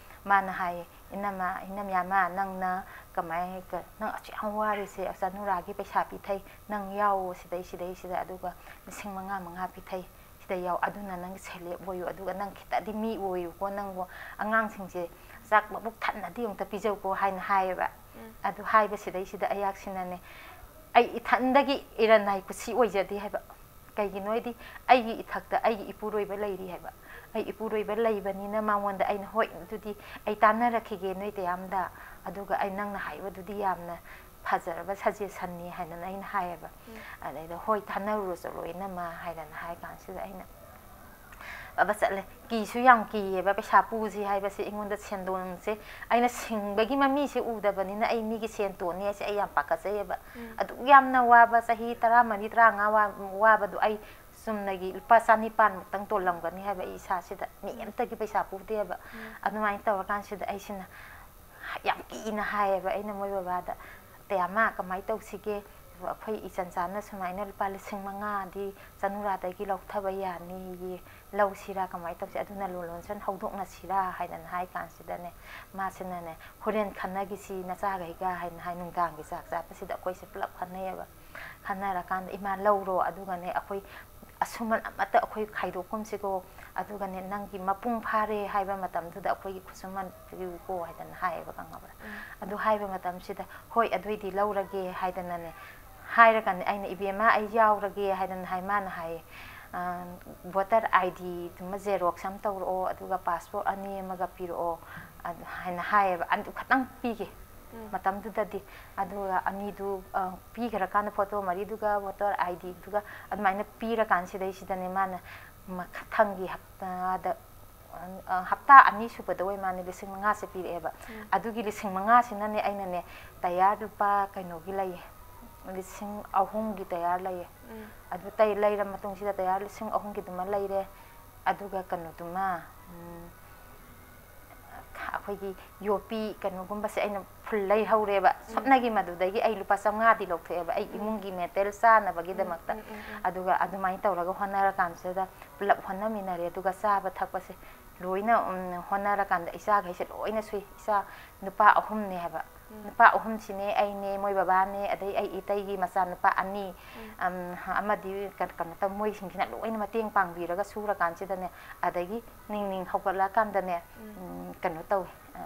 ꯃꯥꯅ ꯍꯥꯏꯌꯦ, "ꯏꯅꯝꯃ, ꯏꯅꯝꯌꯥꯃ, ꯅꯪꯅ ꯀꯃꯥꯏ-, ꯅꯪ ꯑꯁꯨꯛ ꯌꯥꯝ ꯋꯥꯔꯤꯁꯦ, ꯆꯅꯨꯔꯥꯒꯤ ꯄꯩꯁꯥ ꯄꯤꯊꯩ, ꯅꯪ ꯌꯥꯎꯋꯣ ꯁꯤꯗꯩ, ꯁꯤꯗꯩꯁꯤꯗ, ꯑꯗꯨꯒ ꯂꯤꯁꯤꯡ ꯃꯉꯥ ꯃꯉꯥ ꯄꯤꯊꯩ, ꯁꯤꯗ ꯌꯥꯎ, ꯑꯗꯨꯅ ꯅꯪ ꯁꯦꯂꯦꯞ ꯑꯣꯏꯌꯨ, ꯑꯗꯨꯒ ꯅꯪ ꯈꯤꯇꯗꯤ ꯃꯤ ꯑꯣꯏꯌꯨꯀꯣ, ꯅꯪꯕꯨ ꯑꯉꯥꯡꯁꯤꯡꯁꯦ ꯆꯥꯛ ꯃꯕꯨꯛ ꯊꯟꯅꯗꯤ ꯑꯃꯨꯛꯇ ꯄꯤꯖꯧꯀꯣ" ꯍꯥꯏꯅ ꯍꯥꯏꯌꯦꯕ꯫ ꯑꯗꯨ ꯍꯥꯏꯕꯁꯤꯗꯩꯁꯤꯗ ꯑꯩꯍꯥꯛꯁꯤꯅꯅꯦ, ꯑꯩ ꯏꯊꯟꯗꯒꯤ ꯏꯔꯟꯅꯥꯏ ꯀꯨꯁꯤ ꯑꯣꯏꯖꯗꯦ ꯍꯥꯏꯕ꯫ ꯀꯩꯒꯤꯅꯣ ꯍꯥꯏꯗꯤ, ꯑꯩꯒꯤ ꯏꯊꯛꯇ ꯑꯩꯒꯤ ꯏꯄꯨꯔꯣꯏꯕ ꯂꯩꯔꯤ ꯍꯥꯏꯕ꯫ ꯑꯩ ꯏꯄꯨꯔꯣꯏꯕ ꯂꯩꯕꯅꯤꯅ ꯃꯉꯣꯟꯗ ꯑꯩꯅ, "ꯍꯣꯏ, ꯑꯗꯨꯗꯤ ꯑꯩ ꯇꯥꯟꯅꯔꯛꯈꯤꯒꯦ ꯅꯣꯏ ꯇꯌꯥꯝꯗ, ꯑꯗꯨꯒ ꯑꯩ ꯅꯪꯅ ꯍꯥꯏꯕꯗꯨꯗꯤ ꯌꯥꯝꯅ ꯐꯖꯔꯕ ꯁꯖꯦꯁꯟꯅꯤ" ꯍꯥꯏꯗꯅ ꯑꯩꯅ ꯍꯥꯏꯌꯦꯕ꯫ ꯑꯗꯩꯗ, "ꯍꯣꯏ, ꯇꯥꯟꯅꯔꯨꯔꯣ, ꯆꯠꯂꯣ ꯏꯅꯝꯃ" ꯍꯥꯏꯗꯅ ꯍꯥꯏ ꯀꯥꯟꯁꯤꯗ ꯑꯩꯅ ꯕꯕꯥ ꯆꯠꯂꯦ꯫ ꯀꯤꯁꯨ ꯌꯥꯝ ꯀꯤꯌꯦꯕ, ꯄꯩꯁꯥ ꯄꯨꯁꯤ ꯍꯥꯏꯕꯁꯦ ꯑꯩꯉꯣꯟꯗ ꯁꯦꯟꯗꯣꯡꯁꯦ, ꯑꯩꯅ ꯁꯤꯡꯕꯒꯤ ꯃꯃꯤꯁꯦ ꯎꯗꯕꯅꯤꯅ ꯑꯩ ꯃꯤꯒꯤ ꯁꯦꯟ ꯇꯣꯟꯅꯤ ꯍꯥꯏꯁꯦ ꯑꯩ ꯌꯥꯝ ꯄꯥꯈꯠꯆꯩꯌꯦꯕ꯫ ꯑꯗꯨꯛ ꯌꯥꯝꯅ ꯋꯥꯕ, ꯆꯍꯤ ꯇꯔꯥꯃꯔꯤ, ꯇꯔꯥꯃꯉꯥ ꯋꯥ-, ꯋꯥꯕꯗꯣ ꯑꯩ ꯆꯨꯝꯅꯒꯤ ꯂꯨꯄꯥ ꯆꯅꯤꯄꯥꯟꯃꯨꯛꯇꯪ ꯇꯣꯜꯂꯝꯒꯅꯤ ꯍꯥꯏꯕ ꯑꯩ ꯏꯁꯥꯁꯤꯗ, ꯃꯤ ꯑꯝꯇꯒꯤ ꯄꯩꯁꯥ ꯄꯨꯗꯦꯕ꯫ ꯑꯗꯨꯃꯥꯏꯅ ꯇꯧꯔꯀꯥꯟꯁꯤꯗ ꯑꯩꯁꯤꯅ ꯌꯥꯝ ꯀꯤꯅ ꯍꯥꯏꯌꯦꯕ ꯑꯩꯅ ꯃꯣꯏ ꯕꯕꯥꯗ, ꯇꯌꯥꯃ ꯀꯃꯥꯏꯅ ꯇꯧꯁꯤꯒꯦ? ꯑꯩꯈꯣꯏ ꯏꯆꯟ ꯆꯥꯟꯅ ꯁꯨꯃꯥꯏꯅ ꯂꯨꯄꯥ ꯂꯤꯁꯤꯡ ꯃꯉꯥꯗꯤ ꯆꯅꯨꯔꯥꯗꯒꯤ ꯂꯧꯊꯕ ꯌꯥꯅꯤꯌꯦ, ꯂꯧꯁꯤꯔꯥ ꯀꯃꯥꯏꯅ ꯇꯧꯁꯤ? ꯑꯗꯨꯅ ꯂꯣꯟ ꯂꯣꯟꯁꯟ ꯍꯧꯗꯣꯛꯅꯁꯤꯔꯥ ꯍꯥꯏꯗꯅ ꯍꯥꯏ ꯀꯥꯟꯁꯤꯗꯅꯦ, ꯃꯥꯁꯤꯅꯅꯦ, "ꯍꯣꯔꯦꯟ ꯈꯟꯅꯈꯤꯁꯤ ꯅꯆꯥꯈꯩꯒ" ꯍꯥꯏꯅ ꯍꯥꯏ, ꯅꯨꯡꯗꯥꯡꯒꯤ ꯆꯥꯛ ꯆꯥꯕꯁꯤꯗ ꯑꯩꯈꯣꯏꯁꯦ ꯄꯨꯂꯞ ꯈꯟꯅꯩꯌꯦꯕ꯫ ꯈꯟꯅꯔꯀꯥꯟꯗ, "ꯏꯃꯥ, ꯂꯧꯔꯣ, ꯑꯗꯨꯒꯅꯦ ꯑꯩꯈꯣꯏ ꯑꯁꯨꯃꯟ ꯑꯃꯠꯇ ꯑꯩꯈꯣꯏ ꯈꯥꯏꯗꯣꯛꯀꯨꯝꯁꯤꯀꯣ, ꯑꯗꯨꯒꯅꯦ ꯅꯪꯒꯤ ꯃꯄꯨꯡ ꯐꯥꯔꯦ ꯍꯥꯏꯕ ꯃꯇꯝꯗꯨꯗ ꯑꯩꯈꯣꯏꯒꯤ ꯈꯨꯠꯁꯨꯃꯟ ꯄꯤꯌꯨꯀꯣ" ꯍꯥꯏꯗꯅ ꯍꯥꯏꯌꯦꯕ, ꯈꯪꯉꯕ꯭ꯔꯥ? ꯎꯝ꯫ ꯑꯗꯨ ꯍꯥꯏꯕ ꯃꯇꯝꯁꯤꯗ, "ꯍꯣꯏ, ꯑꯗꯨꯏꯗꯤ ꯂꯧꯔꯒꯦ" ꯍꯥꯏꯗꯅꯅꯦ ꯍꯥꯏꯔꯀꯥꯟꯗ, ꯑꯩꯅ, "ꯏꯕꯦꯝꯃ, ꯑꯩ ꯌꯥꯎꯔꯒꯦ" ꯍꯥꯏꯗꯅ ꯍꯥꯏ, ꯃꯥꯅ ꯍꯥꯏꯌꯦ, "ꯑ, voter I D ꯗꯨꯃ xerox ꯑꯃ ꯇꯧꯔꯛꯑꯣ, ꯑꯗꯨꯒ passport ꯑꯅꯤ ꯑꯃꯒ ꯄꯤꯔꯛꯑꯣ" ꯑꯗꯨ ꯍꯥꯏꯅ ꯍꯥꯏꯌꯦꯕ꯫ ꯑꯗꯨ ꯈꯇꯪ ꯄꯤꯒꯦ ꯎꯝ꯫ ꯃꯇꯝꯗꯨꯗꯗꯤ꯫ ꯑꯗꯨꯒ ꯑꯅꯤꯗꯨ, ꯑ, ꯄꯤꯈ꯭ꯔꯀꯥꯟꯗ, ꯐꯣꯇꯣ ꯃꯔꯤꯗꯨꯒ voter I D ꯗꯨꯒ ꯑꯗꯨꯃꯥꯏꯅ ꯄꯤꯔꯀꯥꯟꯁꯤꯗꯩꯁꯤꯗꯅꯦ, ꯃꯥꯅ ꯃꯊꯪꯒꯤ ꯍꯞꯇꯥꯗ, ꯑ, ꯍꯞꯇꯥ ꯑꯅꯤ ꯁꯨꯕꯗ ꯑꯣꯏ ꯃꯥꯅꯦ, ꯂꯤꯁꯤꯡ ꯃꯉꯥꯁꯦ ꯄꯤꯔꯛꯑꯦꯕ꯫ ꯎꯝ꯫ ꯑꯗꯨꯒꯤ ꯂꯤꯁꯤꯡ ꯃꯉꯥꯁꯤꯅꯅꯦ, ꯑꯩꯅꯅꯦ, ꯇꯌꯥꯔ ꯂꯨꯄꯥ ꯀꯩꯅꯣꯒꯤ ꯂꯩꯌꯦ, ꯂꯤꯁꯤꯡ ꯑꯍꯨꯝꯒꯤ ꯇꯌꯥꯔ ꯂꯩꯌꯦ꯫ ꯎꯝ꯫ ꯑꯗꯨ ꯇꯩ-, ꯂꯩꯔ ꯃꯇꯨꯡꯁꯤꯗ ꯇꯌꯥꯔ ꯂꯤꯁꯤꯡ ꯑꯍꯨꯝꯒꯤꯗꯨꯃ ꯂꯩꯔꯦ꯫ ꯑꯗꯨꯒ ꯀꯩꯅꯣꯗꯨꯃ, ꯎꯝ, ꯑꯩꯈꯣꯏꯒꯤ ꯌꯣꯄꯤ ꯀꯩꯅꯣꯒꯨꯝꯕꯁꯦ ꯑꯩꯅ full ꯂꯩꯍꯧꯔꯦꯕ꯫ ꯎꯝ꯫ ꯁꯨꯞꯅꯒꯤ ꯃꯗꯨꯗꯒꯤ ꯑꯩ ꯂꯨꯄꯥ ꯆꯥꯝꯃꯉꯥꯗꯤ ꯂꯧꯊꯣꯛꯑꯦꯕ, ꯑꯩ ꯎꯝ꯫ ꯏꯃꯨꯡꯒꯤ ꯃꯦꯇꯦꯜ ꯆꯥꯅꯕꯒꯤꯗꯃꯛꯇ꯫ ꯎꯝ, ꯎꯝ, ꯎꯝ, ꯎꯝ꯫ ꯑꯗꯨꯒ ꯑꯗꯨꯃꯥꯏꯅ ꯇꯧꯔꯒ ꯍꯣꯠꯅꯔꯀꯥꯟꯁꯤꯗ ꯄꯨꯂꯞ ꯍꯣꯠꯅꯃꯤꯟꯅꯔꯦ꯫ ꯑꯗꯨꯒ ꯆꯥꯕ ꯊꯛꯄꯁꯦ ꯂꯣꯏꯅ, ꯎꯝ, ꯍꯣꯠꯅꯔꯀꯥꯟꯗ ꯏꯆꯥꯈꯩꯁꯦ ꯂꯣꯏꯅ ꯁꯨꯏ꯫ ꯏꯆꯥ ꯅꯨꯄꯥ ꯑꯍꯨꯝꯅꯦ ꯍꯥꯏꯕ꯫ ꯎꯝ꯫ ꯅꯨꯄꯥ ꯑꯍꯨꯝꯁꯤꯅꯦ, ꯑꯩꯅꯦ, ꯃꯣꯏ ꯕꯕꯥꯅꯦ, ꯑꯗꯩ ꯑꯩ ꯏꯇꯩꯒꯤ ꯃꯆꯥꯅꯨꯄꯥ ꯑꯅꯤ, ꯎꯝ꯫ ꯑꯝ, ꯑꯃꯗꯤ ꯀ-, ꯀꯩꯅꯣ ꯇꯧ-, ꯃꯣꯏꯁꯤꯡꯁꯤꯅ ꯂꯣꯏꯅ ꯃꯇꯦꯡ ꯄꯥꯡꯕꯤꯔꯒ ꯁꯨꯔꯀꯥꯟꯁꯤꯗꯅꯦ, ꯑꯗꯒꯤ ꯅꯤꯡ ꯅꯤꯡ ꯍꯧꯒꯠꯂꯛꯑꯀꯥꯟꯗꯅꯦ, ꯎꯝ꯫ ꯎꯝ, ꯀꯩꯅꯣ ꯇꯧꯋꯦ, ꯑ,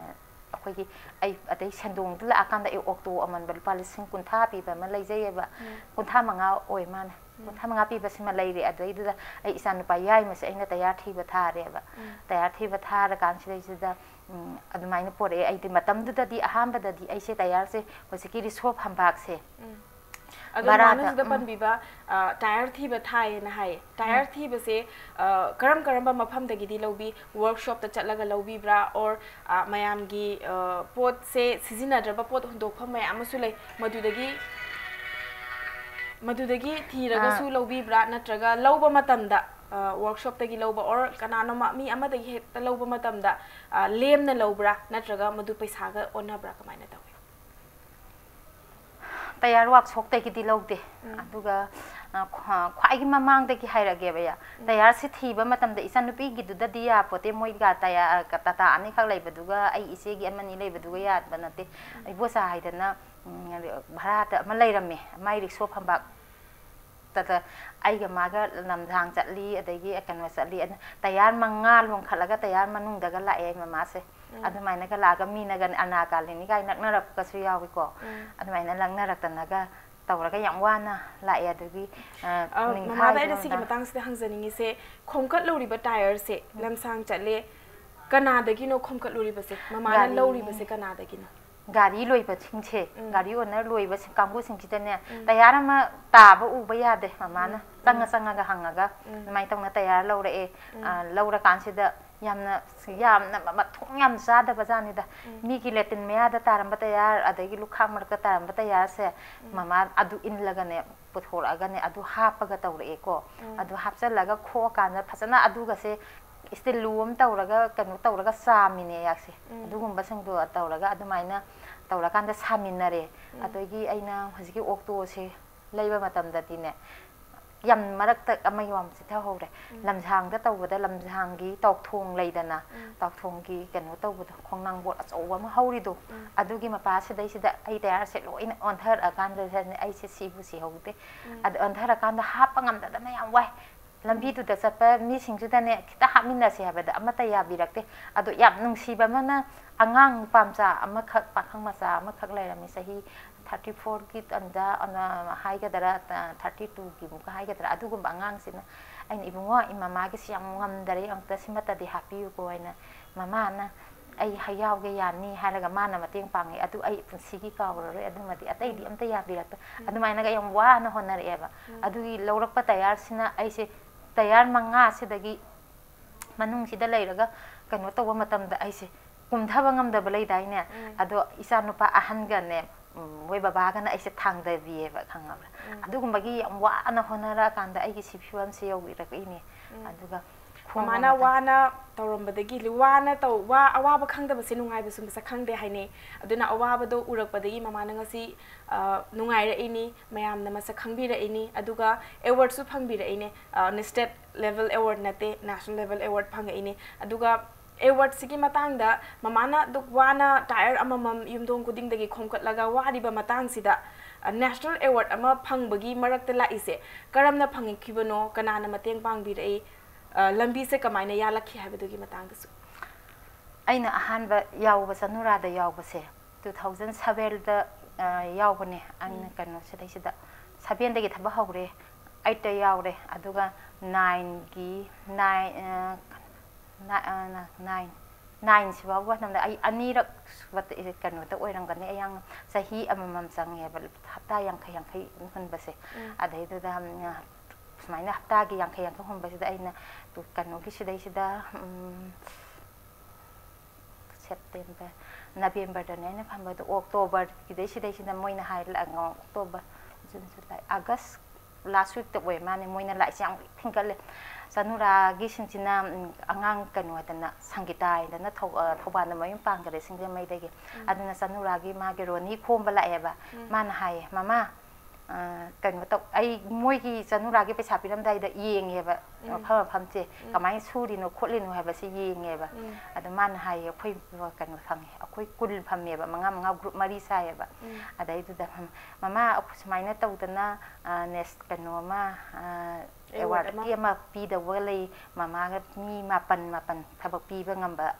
ꯑꯩꯈꯣꯏꯒꯤ, ꯑꯩ ꯑꯗꯩ ꯁꯦꯟꯗꯣꯡꯗ ꯂꯥꯛꯑꯀꯥꯟꯗ ꯑꯩ ꯑꯣꯛꯇꯣ ꯑꯃꯟꯕ ꯂꯨꯄꯥ ꯂꯤꯁꯤꯡ ꯀꯨꯟꯊ꯭ꯔꯥ ꯄꯤꯕ ꯑꯃ ꯂꯩꯖꯩꯌꯦꯕ꯫ ꯎꯝ꯫ ꯀꯨꯟꯊ꯭ꯔꯥ ꯃꯉꯥ ꯑꯣꯏ ꯃꯥꯅꯦ꯫ ꯎꯝ꯫ ꯀꯨꯟꯊ꯭ꯔꯥ ꯃꯉꯥ ꯄꯤꯕꯁꯤꯃ ꯂꯩꯔꯦ꯫ ꯑꯗꯩꯗꯨꯗ ꯑꯩ ꯏꯆꯥꯅꯨꯄꯥ ꯌꯥꯏꯃꯁꯦ ꯑꯩꯅ ꯇꯌꯥꯔ ꯊꯤꯕ ꯊꯥꯔꯦꯕ꯫ ꯎꯝ꯫ ꯇꯌꯥꯔ ꯊꯤꯕ ꯊꯥꯔꯀꯥꯟꯁꯤꯗꯩꯁꯤꯗ, ꯎꯝ, ꯑꯗꯨꯃꯥꯏꯅ ꯄꯣꯔꯛꯑꯦ꯫ ꯑꯩꯗꯤ ꯃꯇꯝꯗꯨꯗꯗꯤ, ꯑꯍꯥꯟꯕꯗꯗꯤ ꯑꯩꯁꯦ ꯇꯌꯥꯔꯁꯦ ꯍꯧꯖꯤꯛꯀꯤ ꯔꯤꯁꯣ ꯐꯝꯕꯥꯛꯁꯦ ꯎꯝ꯫ ꯑꯗꯣ ꯚꯔꯥꯗ, ꯃꯥꯅ ꯍꯧꯖꯤꯛꯇ ꯎꯝ꯫ ꯄꯟꯕꯤꯕ, ꯑ, ꯇꯌꯥꯔ ꯊꯤꯕ ꯊꯥꯏꯌꯦꯅ ꯍꯥꯏꯌꯦ꯫ ꯇꯌꯥꯔ ꯎꯝ꯫ ꯊꯤꯕꯁꯦ, ꯑ, ꯀꯔꯝ ꯀꯔꯝꯕ ꯃꯐꯝꯗꯒꯤꯗꯤ ꯂꯧꯕꯤ? Workshopꯇ ꯆꯠꯂꯒ ꯂꯧꯕꯤꯕ꯭ꯔꯥ? Or, ꯑ, ꯃꯌꯥꯝꯒꯤ, ꯑ, ꯄꯣꯠꯁꯦ ꯁꯤꯖꯤꯟꯅꯗ꯭ꯔꯕ ꯄꯣꯠ ꯍꯨꯟꯗꯣꯛꯐꯝ ꯃꯌꯥꯝ ꯑꯃꯁꯨ ꯂꯩ꯫ ꯃꯗꯨꯗꯒꯤ, ꯃꯗꯨꯗꯒꯤ ꯊꯤꯔꯒꯁꯨ ꯑ꯫ ꯂꯧꯕꯤꯕ꯭ꯔꯥ? ꯅꯠꯇ꯭ꯔꯒ ꯂꯧꯕ ꯃꯇꯝꯗ, ꯑ, workshopꯇꯒꯤ ꯂꯧꯕ, or ꯀꯅꯥꯅꯣꯃ ꯃꯤ ꯑꯃꯗꯒꯤ ꯍꯦꯛꯇ ꯂꯧꯕ ꯃꯇꯝꯗ, ꯑ, ꯂꯦꯝꯅ ꯂꯧꯕ꯭ꯔꯥ? ꯅꯠꯇ꯭ꯔꯒ ꯃꯗꯨ ꯄꯩꯁꯥꯒ ꯑꯣꯟꯅꯕ꯭ꯔꯥ? ꯀꯃꯥꯏꯅ ꯇꯧꯏ? ꯇꯌꯥꯔ ꯋꯥꯛꯁꯣꯞꯇꯒꯤꯗꯤ ꯂꯧꯗꯦ꯫ ꯎꯝ꯫ ꯑꯗꯨꯒ, ꯑ, ꯈ꯭ꯋꯥ-, ꯈ꯭ꯋꯥꯏꯒꯤ ꯃꯃꯥꯡꯗꯒꯤ ꯍꯥꯏꯔꯛꯑꯒꯦꯕ ꯑꯩ꯫ ꯎꯝ꯫ ꯇꯌꯥꯔꯁꯤ ꯊꯤꯕ ꯃꯇꯝꯗ ꯏꯆꯟꯅꯨꯄꯤꯒꯤꯗꯨꯗꯗꯤ ꯌꯥꯄꯣꯠꯇꯦ, ꯃꯣꯏꯒ ꯇꯌꯥ-, ꯑ, ꯇꯥꯇꯥ ꯑꯅꯤꯈꯛ ꯂꯩꯕꯗꯨꯒ ꯑꯩ ꯏꯆꯦꯒꯤ ꯑꯃꯅꯤ ꯂꯩꯕꯗꯨꯒ ꯌꯥꯕ ꯅꯠꯇꯦ꯫ ꯎꯝ꯫ ꯏꯕꯣꯆꯥ ꯍꯥꯏꯗꯅ, ꯎꯝ, ꯚꯔꯥꯗ ꯑꯃ ꯂꯩꯔꯝꯃꯦ, ꯃꯥꯏ ꯔꯤꯛꯁꯣ ꯐꯝꯕ꯫ ꯇꯗ ꯑꯩꯒ ꯃꯥꯒ ꯂꯝꯁꯥꯡ ꯆꯠꯂꯤ, ꯑꯗꯒꯤ ꯀꯩꯅꯣ ꯆꯠꯂꯤ, ꯑꯗꯨ ꯇꯌꯥꯔ ꯃꯉꯥ ꯂꯣꯡꯈꯠꯂꯒ ꯇꯌꯥꯔ ꯃꯅꯨꯡꯗꯒ ꯂꯥꯛꯑꯦ ꯃꯃꯥꯁꯦ꯫ ꯎꯝ꯫ ꯑꯗꯨꯃꯥꯏꯅꯒ ꯂꯥꯛꯑꯒ ꯃꯤꯅꯒ ꯑꯅꯥ ꯀꯥꯂꯤꯅꯤ ꯀꯥꯏ ꯅꯛꯅꯔꯛꯄꯁꯨ ꯌꯥꯎꯏꯀꯣ꯫ ꯎꯝ꯫ ꯑꯗꯨꯃꯥꯏꯅ ꯂꯛꯅꯔꯛꯇꯅꯒ ꯇꯧꯔꯒ ꯌꯥꯝ ꯋꯥꯅ ꯂꯥꯛꯑꯦ꯫ ꯑꯗꯨꯒꯤ, ꯑ, ꯑ, ꯃꯃꯥꯗ ꯑꯩꯅ ꯁꯤꯒꯤ ꯅꯤꯡꯈꯥꯏꯗꯣ ꯃꯇꯥꯡꯁꯤꯗ ꯍꯪꯖꯅꯤꯡꯉꯤꯁꯦ, ꯈꯣꯝꯀꯠꯂꯨꯔꯤꯕ ꯇꯥꯌꯔꯁꯦ ꯎꯝ꯫ ꯂꯝꯁꯥꯡ ꯆꯠꯂꯦ, ꯀꯅꯥꯗꯒꯤꯅꯣ ꯈꯣꯝꯀꯠꯂꯨꯔꯤꯕꯁꯦ? ꯃꯃꯥꯅ ꯒꯥꯔꯤ ꯂꯧꯔꯤꯕꯁꯦ ꯀꯅꯥꯗꯒꯤꯅꯣ? ꯒꯥꯔꯤ ꯂꯣꯏꯕꯁꯤꯡꯁꯦ, ꯎꯝ꯫ ꯒꯥꯔꯤ ꯑꯣꯅꯔ ꯂꯣꯏꯕꯁꯤꯡ ꯀꯥꯡꯕꯨꯁꯤꯡꯁꯤꯗꯅꯦ, ꯎꯝ꯫ ꯇꯌꯥꯔ ꯑꯃ ꯇꯥꯕ ꯎꯕ ꯌꯥꯗꯦ ꯃꯃꯥꯅ꯫ ꯎꯝ, ꯆꯪꯉ ꯎꯝ꯫ ꯆꯪꯉꯒ ꯍꯪꯉꯒ ꯎꯝ꯫ ꯑꯗꯨꯃꯥꯏꯅ ꯇꯧꯅ ꯇꯌꯥꯔ ꯂꯧꯔꯛꯑꯦ꯫ ꯎꯝ꯫ ꯑ, ꯂꯧꯔꯀꯥꯟꯁꯤꯗ ꯌꯥꯝꯅ, ꯌꯥꯝꯅ ꯃ-, ꯃꯊꯣꯡ ꯌꯥꯝ ꯆꯥꯗꯕ ꯖꯥꯠꯅꯤꯗ꯫ ꯎꯝ꯫ ꯃꯤꯒꯤ ꯂꯦꯇꯤꯟ ꯃꯌꯥꯗ ꯇꯥꯔꯝꯕ ꯇꯌꯥꯔ, ꯑꯗꯒꯤ ꯂꯨꯈꯥꯛ ꯃꯔꯛꯇ ꯇꯥꯔꯝꯕ ꯇꯌꯥꯔꯁꯦ, ꯎꯝ꯫ ꯃꯃꯥ ꯑꯗꯨ ꯏꯜꯂꯒꯅꯦ, ꯄꯨꯊꯣꯔꯛꯑꯒꯅꯦ, ꯑꯗꯨ ꯍꯥꯞꯄꯒ ꯇꯧꯔꯛꯑꯦꯀꯣ꯫ ꯎꯝ꯫ ꯑꯗꯨ ꯍꯥꯞꯆꯜꯂꯒ ꯈꯣꯛꯑꯀꯥꯟꯗ ꯐꯖꯅ ꯑꯗꯨꯒꯁꯦ ꯏꯁꯇꯤꯜ ꯂꯨ ꯑꯃ ꯇꯧꯔꯒ, ꯀꯩꯅꯣ ꯇꯧꯔꯒ ꯆꯥꯝꯃꯤꯅꯦ ꯑꯩꯍꯥꯛꯁꯦ꯫ ꯎꯝ꯫ ꯑꯗꯨꯒꯨꯝꯕꯁꯤꯡꯗꯣ ꯇꯧꯔꯒ ꯑꯗꯨꯃꯥꯏꯅ ꯇꯧꯔꯀꯥꯟꯗ ꯁꯥꯃꯤꯟꯅꯔꯦ꯫ ꯎꯝ꯫ ꯑꯗꯒꯤ ꯑꯩꯅ ꯍꯧꯖꯤꯛꯀꯤ ꯑꯣꯛꯇꯣꯁꯦ ꯂꯩꯕ ꯃꯇꯝꯗꯗꯤꯅꯦ, ꯌꯥꯝ ꯃꯔꯛꯇ ꯑꯃꯒꯤ ꯋꯥ ꯑꯃ ꯆꯤꯊꯍꯧꯔꯦ꯫ ꯎꯝ꯫ ꯂꯝꯁꯥꯡꯗ ꯇꯧꯕꯗ ꯂꯝꯁꯥꯡꯒꯤ ꯇꯥꯎꯊꯣꯡ ꯂꯩꯗꯅ, ꯎꯝ꯫ ꯇꯥꯎꯊꯣꯡꯒꯤ ꯀꯩꯅꯣ ꯇꯧꯕꯗꯣ, ꯈꯣꯡꯅꯥꯡ ꯕꯣꯠ ꯑꯆꯧꯕ ꯑꯃ ꯍꯧꯔꯤꯗꯣ, ꯎꯝ꯫ ꯑꯗꯨꯒꯤ ꯃꯄꯥꯁꯤꯗꯩꯁꯤꯗ ꯑꯩ ꯇꯌꯥꯔꯁꯦ ꯂꯣꯏꯅ ꯑꯣꯟꯊꯔꯛꯑꯀꯥꯟꯗꯅꯦ ꯑꯩꯁꯦ ꯁꯤꯕꯨ ꯁꯤꯍꯧꯗꯦ꯫ ꯎꯝ꯫ ꯑꯗ ꯑꯣꯟꯊꯔꯀꯥꯟꯗ ꯍꯥꯞꯄ ꯉꯝꯗꯗꯅ ꯌꯥꯝ ꯋꯥꯏ꯫ ꯎꯝ꯫ ꯂꯝꯕꯤꯗꯨꯗ ꯆꯠꯄ ꯃꯤꯁꯤꯡꯁꯤꯗꯅꯦ, "ꯈꯤꯇ ꯍꯥꯞꯃꯤꯟꯅꯁꯦ" ꯍꯥꯏꯕꯗ ꯑꯃꯠꯇ ꯌꯥꯕꯤꯔꯛꯇꯦ꯫ ꯑꯗꯣ ꯌꯥꯝ ꯅꯨꯡꯁꯤꯕ ꯑꯃꯅ, ꯑꯉꯥꯡ ꯅꯨꯄꯥ ꯃꯆꯥ ꯑꯃꯈꯛ, ꯄꯥꯈꯪ ꯃꯆꯥ ꯑꯃꯈꯛ ꯂꯩꯔꯝꯃꯤ, ꯆꯍꯤ thirty fourꯒꯤ ꯇꯟꯖꯥ, ꯑ, ꯍꯥꯏꯒꯗ꯭ꯔꯥ, thirty twoꯒꯤ ꯃꯨꯛꯀ ꯍꯥꯏꯒꯗ꯭ꯔꯥ, ꯑꯗꯨꯒꯨꯝꯕ ꯑꯉꯥꯡꯁꯤꯅ ꯑꯩꯅ, "ꯏꯕꯨꯡꯉꯣ, ꯏ-, ꯃꯃꯥꯒꯤꯁꯤ ꯌꯥꯝ ꯉꯝꯗꯔꯦ, ꯑꯝꯇ ꯁꯤꯃꯠꯇꯗꯤ ꯍꯥꯞꯄꯤꯌꯨꯀꯣ" ꯍꯥꯏꯅ, ꯃꯃꯥꯅ, "ꯑꯩ ꯍ-, ꯌꯥꯎꯒꯦ, ꯌꯥꯅꯤ" ꯍꯥꯏꯔꯒ ꯃꯥꯅ ꯃꯇꯦꯡ ꯄꯥꯡꯉꯦ꯫ ꯑꯗꯨ ꯑꯩ ꯄꯨꯟꯁꯤꯒꯤ ꯀꯥꯎꯔꯔꯣꯏ꯫ ꯑꯗꯨꯃꯗꯤ ꯑꯇꯩꯗꯤ ꯎꯝ꯫ ꯑꯝꯇ ꯌꯥꯕꯤꯔꯛꯇꯦ꯫ ꯎꯝ꯫ ꯑꯗꯨꯃꯥꯏꯅꯒ ꯌꯥꯝ ꯋꯥꯅ ꯍꯣꯠꯅꯔꯛꯑꯦꯕ꯫ ꯎꯝ꯫ ꯑꯗꯨꯒꯤ ꯂꯧꯔꯛꯄ ꯇꯌꯥꯔꯁꯤꯅ ꯑꯩꯁꯦ ꯇꯌꯥꯔ ꯃꯉꯥꯁꯤꯗꯒꯤ ꯃꯅꯨꯡꯁꯤꯗ ꯂꯩꯔꯒ ꯀꯩꯅꯣ ꯇꯧꯕ ꯃꯇꯝꯗ ꯑꯩꯁꯦ ꯀꯨꯝꯊꯕ ꯉꯝꯗꯕ ꯂꯩꯗꯥꯏꯅꯦ? ꯎꯝ꯫ ꯑꯗꯣ ꯏꯆꯥ ꯅꯨꯄꯥ ꯑꯍꯟꯒꯅꯦ, ꯎꯝ, ꯃꯣꯏ ꯕꯕꯥꯒꯅ ꯑꯩꯁꯦ ꯊꯥꯡꯗꯕꯤꯌꯦꯕ, ꯈꯪꯉꯕ꯭ꯔꯥ? ꯎꯝ꯫ ꯑꯗꯨꯒꯨꯝꯕꯒꯤ ꯌꯥꯝ ꯋꯥꯅ ꯍꯣꯠꯅꯔꯛꯑꯀꯥꯟꯗ ꯑꯩꯒꯤ ꯁꯤ ꯐꯤꯕꯝꯁꯦ ꯌꯧꯕꯤꯔꯛꯏꯅꯦ꯫ ꯎꯝ꯫ ꯑꯗꯨꯒ ꯃꯃꯥꯅ ꯋꯥꯅ ꯇꯧꯔꯝꯕꯗꯒꯤ, ꯋꯥꯅ ꯇꯧ-, ꯋꯥ-, ꯑꯋꯥꯕ ꯈꯪꯗꯕꯁꯦ ꯅꯨꯡꯉꯥꯏꯕꯁꯨ ꯃꯁꯛ ꯈꯪꯗꯦ ꯍꯥꯏꯅꯩ꯫ ꯑꯗꯨꯅ ꯑꯋꯥꯕꯗꯣ ꯎꯔꯛꯄꯗꯒꯤ ꯃꯃꯥꯅ ꯉꯁꯤ, ꯑ, ꯅꯨꯡꯉꯥꯏꯔꯛꯏꯅꯤ, ꯃꯌꯥꯝꯅ ꯃꯁꯛ ꯈꯪꯕꯤꯔꯛꯏꯅꯤ, ꯑꯗꯨꯒ awardꯁꯨ ꯐꯪꯕꯤꯔꯛꯏꯅꯦ꯫ ꯑ, state level award ꯅꯠꯇꯦ, national level award ꯐꯪꯉꯛꯏꯅꯦ꯫ ꯑꯗꯨꯒ awardꯁꯤꯒꯤ ꯃꯇꯥꯡꯗ ꯃꯃꯥꯅ ꯑꯗꯨꯛ ꯋꯥꯅ tyre ꯑꯃꯃꯝ ꯌꯨꯝꯊꯣꯡ ꯈꯨꯗꯤꯡꯗꯒꯤ ꯈꯣꯝꯀꯠꯂꯒ ꯋꯥꯔꯤꯕ ꯃꯇꯥꯡꯁꯤꯗ, ꯑ, national award ꯑꯃ ꯐꯪꯕꯒꯤ ꯃꯔꯛꯇ ꯂꯥꯛꯏꯁꯦ ꯀꯔꯝꯅ ꯐꯪꯉꯛꯈꯤꯕꯅꯣ, ꯀꯅꯥꯅ ꯃꯇꯦꯡ ꯄꯥꯡꯕꯤꯔꯛꯏ, ꯑ, ꯂꯝꯕꯤꯁꯦ ꯀꯃꯥꯏꯅ ꯌꯥꯜꯂꯛꯈꯤ ꯍꯥꯏꯕꯗꯨꯒꯤ ꯃꯇꯥꯡꯗꯁꯨ? ꯑꯩꯅ ꯑꯍꯥꯟꯕ ꯌꯥꯎꯕ ꯆꯅꯨꯔꯥꯗ ꯌꯥꯎꯕꯁꯦ two thousand sevenꯗ, ꯑ, ꯌꯥꯎꯕꯅꯦ꯫ ꯑꯩꯅ ꯎꯝ꯫ ꯀꯩꯅꯣ ꯁꯤꯗꯩꯁꯤꯗ sevenꯗꯒꯤ ꯊꯕꯛ ꯍꯧꯔꯦ, eightꯇ ꯌꯥꯎꯔꯦ, ꯑꯗꯨꯒ nineꯒꯤ, nine, ꯑ, ꯅ-, ꯑ, ꯅ-, nine, nineꯁꯤ ꯐꯥꯎꯕ ꯃꯇꯝꯗ ꯑꯩ ꯑꯅꯤꯔꯛ ꯁꯨꯕ ꯀꯩꯅꯣꯗ ꯑꯣꯏꯔꯝꯒꯅꯤ꯫ ꯑꯩ ꯌꯥꯝ ꯆꯍꯤ ꯑꯃꯃꯝ ꯆꯪꯉꯦꯕ, ꯍꯞꯇꯥ ꯌꯥꯡꯈꯩ ꯌꯥꯡꯈꯩ ꯍꯨꯟꯕꯁꯦ꯫ ꯎꯝ꯫ ꯑꯗꯩꯗꯨꯗ, ꯎꯝ, ꯁꯨꯃꯥꯏꯅ ꯍꯞꯇꯥꯒꯤ ꯌꯥꯡꯈꯩ ꯌꯥꯡꯈꯩ ꯍꯨꯟꯕꯁꯤꯗ ꯑꯩꯅ ꯇꯨ-, ꯀꯩꯅꯣꯒꯤ ꯁꯤꯗꯩꯁꯤꯗ, ꯎꯝ, September, Novemberꯗꯅꯦ ꯑꯩꯅ ꯐꯝꯕꯗꯣ, Octoberꯒꯤꯗꯩ ꯁꯤꯗꯩꯁꯤꯗ ꯃꯣꯏꯅ ꯍꯥꯏ, October, June, July, August last weekꯇ ꯑꯣꯏ ꯃꯥꯅꯦ, ꯃꯣꯏꯅ ꯂꯥꯛꯏꯁꯦ ꯌꯥꯝ ꯊꯤꯟꯒꯠꯂꯦ꯫ ꯆꯅꯨꯔꯥꯒꯤꯁꯤꯡꯁꯤꯅ, ꯎꯝ, ꯑꯉꯥꯡ ꯀꯩꯅꯣꯗꯅ, ꯁꯪꯒꯤꯇꯥ ꯍꯥꯏꯗꯅ ꯊꯧ-, ꯑ, ꯊꯧꯕꯥꯜꯗ ꯃꯌꯨꯝ ꯄꯥꯟꯈꯔꯦ, ꯁꯤꯡꯖꯃꯩꯗꯒꯤ꯫ ꯎꯝ꯫ ꯑꯗꯨꯅ ꯆꯅꯨꯔꯥꯒꯤ ꯃꯥꯒꯤ ꯔꯣꯅꯤ ꯈꯣꯝꯕ ꯂꯥꯛꯑꯦꯕ꯫ ꯎꯝ꯫ ꯃꯥꯅ ꯍꯥꯏꯌꯦ, "ꯃꯃꯥ, ꯑ, ꯀꯩꯅꯣ ꯇꯧ", ꯑꯩ ꯃꯣꯏꯒꯤ ꯆꯅꯨꯔꯥꯒꯤ ꯄꯩꯁꯥ ꯄꯤꯔꯝꯗꯥꯏꯗ ꯌꯦꯡꯉꯦꯕ, ꯎꯝ꯫ ꯃꯐꯝ ꯃꯐꯝꯁꯦ, ꯎꯝ꯫ ꯀꯃꯥꯏꯅ ꯁꯨꯔꯤꯅꯣ ꯈꯣꯠꯂꯤꯅꯣ ꯍꯥꯏꯕꯁꯦ ꯌꯦꯡꯉꯦꯕ꯫ ꯎꯝ꯫ ꯑꯗ ꯃꯥꯅ ꯍꯥꯏꯌꯦ, "ꯑꯩꯈꯣꯏ ꯀꯩꯅꯣ ꯐꯝꯃꯦ, ꯑꯩꯈꯣꯏ ꯀꯨꯟ ꯐꯝꯃꯦꯕ, ꯃꯉꯥ ꯃꯉꯥ group ꯃꯔꯤ ꯁꯥꯏꯌꯦꯕ"꯫ ꯎꯝ꯫ ꯑꯗꯩꯗꯨꯗ, "ꯃꯃꯥ, ꯑꯩꯈꯣꯏ ꯁꯨꯃꯥꯏꯅ ꯇꯧꯗꯅ, ꯑ, ꯅꯦꯁ-, ꯀꯩꯅꯣ ꯑꯃ, ꯑ, award awardꯀꯤ ꯑꯃ꯫ ꯑꯃ ꯄꯤꯗꯧꯕ ꯂꯩ, ꯃꯃꯥꯒ ꯃꯤ ꯃꯥꯄꯟ, ꯃꯥꯄꯟ ꯊꯕꯛ ꯄꯤꯕ ꯉꯝꯕ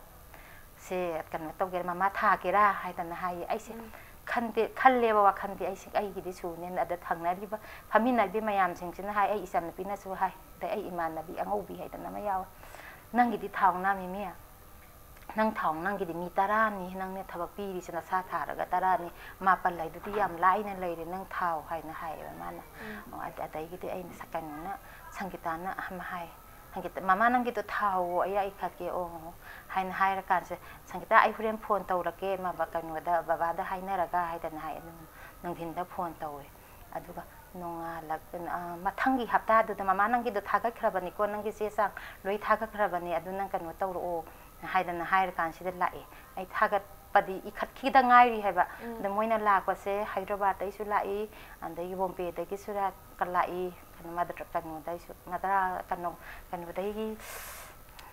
ꯁꯦ ꯀꯩꯅꯣ ꯇꯧꯒꯦꯔꯥ, ꯃꯃꯥ ꯊꯥꯒꯦꯔꯥ?" ꯍꯥꯏꯗꯅ ꯍꯥꯏꯌꯦ꯫ ꯑꯩꯁꯦ ꯎꯝ꯫ ꯈꯟꯗꯦ, ꯈꯜꯂꯦꯕ ꯋꯥꯈꯜꯗꯤ, ꯑꯩꯁꯦ ꯑꯩꯒꯤꯗꯤ ꯁꯨꯅꯦꯅ꯫ ꯑꯗ ꯊꯪꯅꯔꯤꯕ, ꯐꯝꯃꯤꯟꯅꯔꯤꯕ ꯃꯌꯥꯝꯁꯤꯡꯁꯤꯅ ꯍꯥꯏ, ꯑꯩ ꯏꯆꯟꯅꯨꯄꯤꯅꯁꯨ ꯍꯥꯏ, ꯑꯗꯩ ꯑꯩ ꯏꯃꯥꯟꯅꯕꯤ ꯑꯉꯧꯕꯤ ꯍꯥꯏꯗꯅ ꯑꯃ ꯌꯥꯎꯋꯦ, "ꯅꯪꯒꯤꯗꯤ ꯊꯥꯎ ꯅꯥꯝꯃꯤ ꯃꯤ, ꯅꯪ ꯊꯥꯎ, ꯅꯪꯒꯤꯗꯤ ꯃꯤ ꯇꯔꯥꯅꯤ ꯅꯪꯅ ꯊꯕꯛ ꯄꯤꯔꯤꯁꯦ, ꯅꯁꯥ ꯊꯥꯔꯒ ꯇꯔꯥꯅꯤ, ꯃꯥꯄꯜ ꯍꯥꯏꯗꯨꯗꯤ ꯌꯥꯝ ꯂꯥꯏꯅ ꯂꯩꯔꯦ, ꯅꯪ ꯊꯥꯎ" ꯍꯥꯏꯅ ꯍꯥꯏꯌꯦꯕ ꯃꯥꯅ꯫ ꯎꯝ꯫ ꯑꯣ, ꯑꯗ-, ꯑꯗꯒꯤꯗꯤ ꯑꯩꯅ ꯁ-, ꯀꯩꯅꯣꯅ, ꯁꯪꯒꯤꯇꯥꯅ ꯑꯃ ꯍꯥꯏ, ꯁꯪꯒꯤꯇꯥ, "ꯃꯃꯥ, ꯅꯪꯒꯤꯗꯣ ꯊꯥꯎꯑꯣ, ꯑꯩ ꯌꯥꯏꯈꯠꯀꯦ", ꯑꯣ ꯍꯥꯏꯅ ꯍꯥꯏꯔꯀꯥꯟꯁꯦ, "ꯁꯪꯒꯤꯇꯥ, ꯑꯩ ꯍꯣꯔꯦꯟ phone ꯇꯧꯔꯛꯀꯦ, ꯃꯕ-, ꯀꯩꯅꯣꯗ, ꯕꯕꯥꯗ ꯍꯥꯏꯅꯔꯒ" ꯍꯥꯏꯗꯅ ꯍꯥꯏ꯫ ꯑꯗꯨꯝ ꯅꯨꯡꯊꯤꯟꯗ phone ꯇꯧꯋꯦ꯫ ꯑꯗꯨꯒ ꯅꯣꯡꯉꯥꯜꯂꯛ ꯑ, ꯃꯊꯪꯒꯤ ꯍꯞꯇꯥꯗꯨꯗ, "ꯃꯃꯥ, ꯅꯪꯒꯤꯗꯣ ꯊꯥꯒꯠꯈ꯭ꯔꯕꯅꯤꯀꯣ, ꯅꯪꯒꯤ ꯆꯦ ꯆꯥꯡ ꯂꯣꯏ ꯊꯥꯒꯠꯈ꯭ꯔꯕꯅꯤ, ꯑꯗꯨ ꯅꯪ ꯀꯩꯅꯣ ꯇꯧꯔꯛꯑꯣ" ꯍꯥꯏꯗꯅ ꯍꯥꯏꯔꯀꯥꯟꯁꯤꯗ ꯂꯥꯛꯑꯦ꯫ ꯑꯩ ꯊꯥꯒꯠꯄꯗꯤ ꯏꯈꯠꯈꯤꯗ ꯉꯥꯏꯔꯤ ꯍꯥꯏꯕ꯫ ꯎꯝ꯫ ꯑꯗ ꯃꯣꯏꯅ ꯂꯥꯛꯄꯁꯦ ꯍꯥꯏꯗ꯭ꯔꯕꯥꯗꯇꯩꯁꯨ ꯂꯥꯛꯏ, ꯑꯗꯒꯤ ꯕꯣꯝꯕꯦꯗꯒꯤꯁꯨ ꯂꯥꯛ-, ꯂꯥꯛꯏ, ꯀꯩꯅꯣ, ꯃꯗ꯭ꯔ-, ꯀꯩꯅꯣꯗꯩꯁꯨ, ꯃꯗ꯭ꯔꯥ-, ꯀꯩꯅꯣ, ꯀꯩꯅꯣꯗꯒꯤ,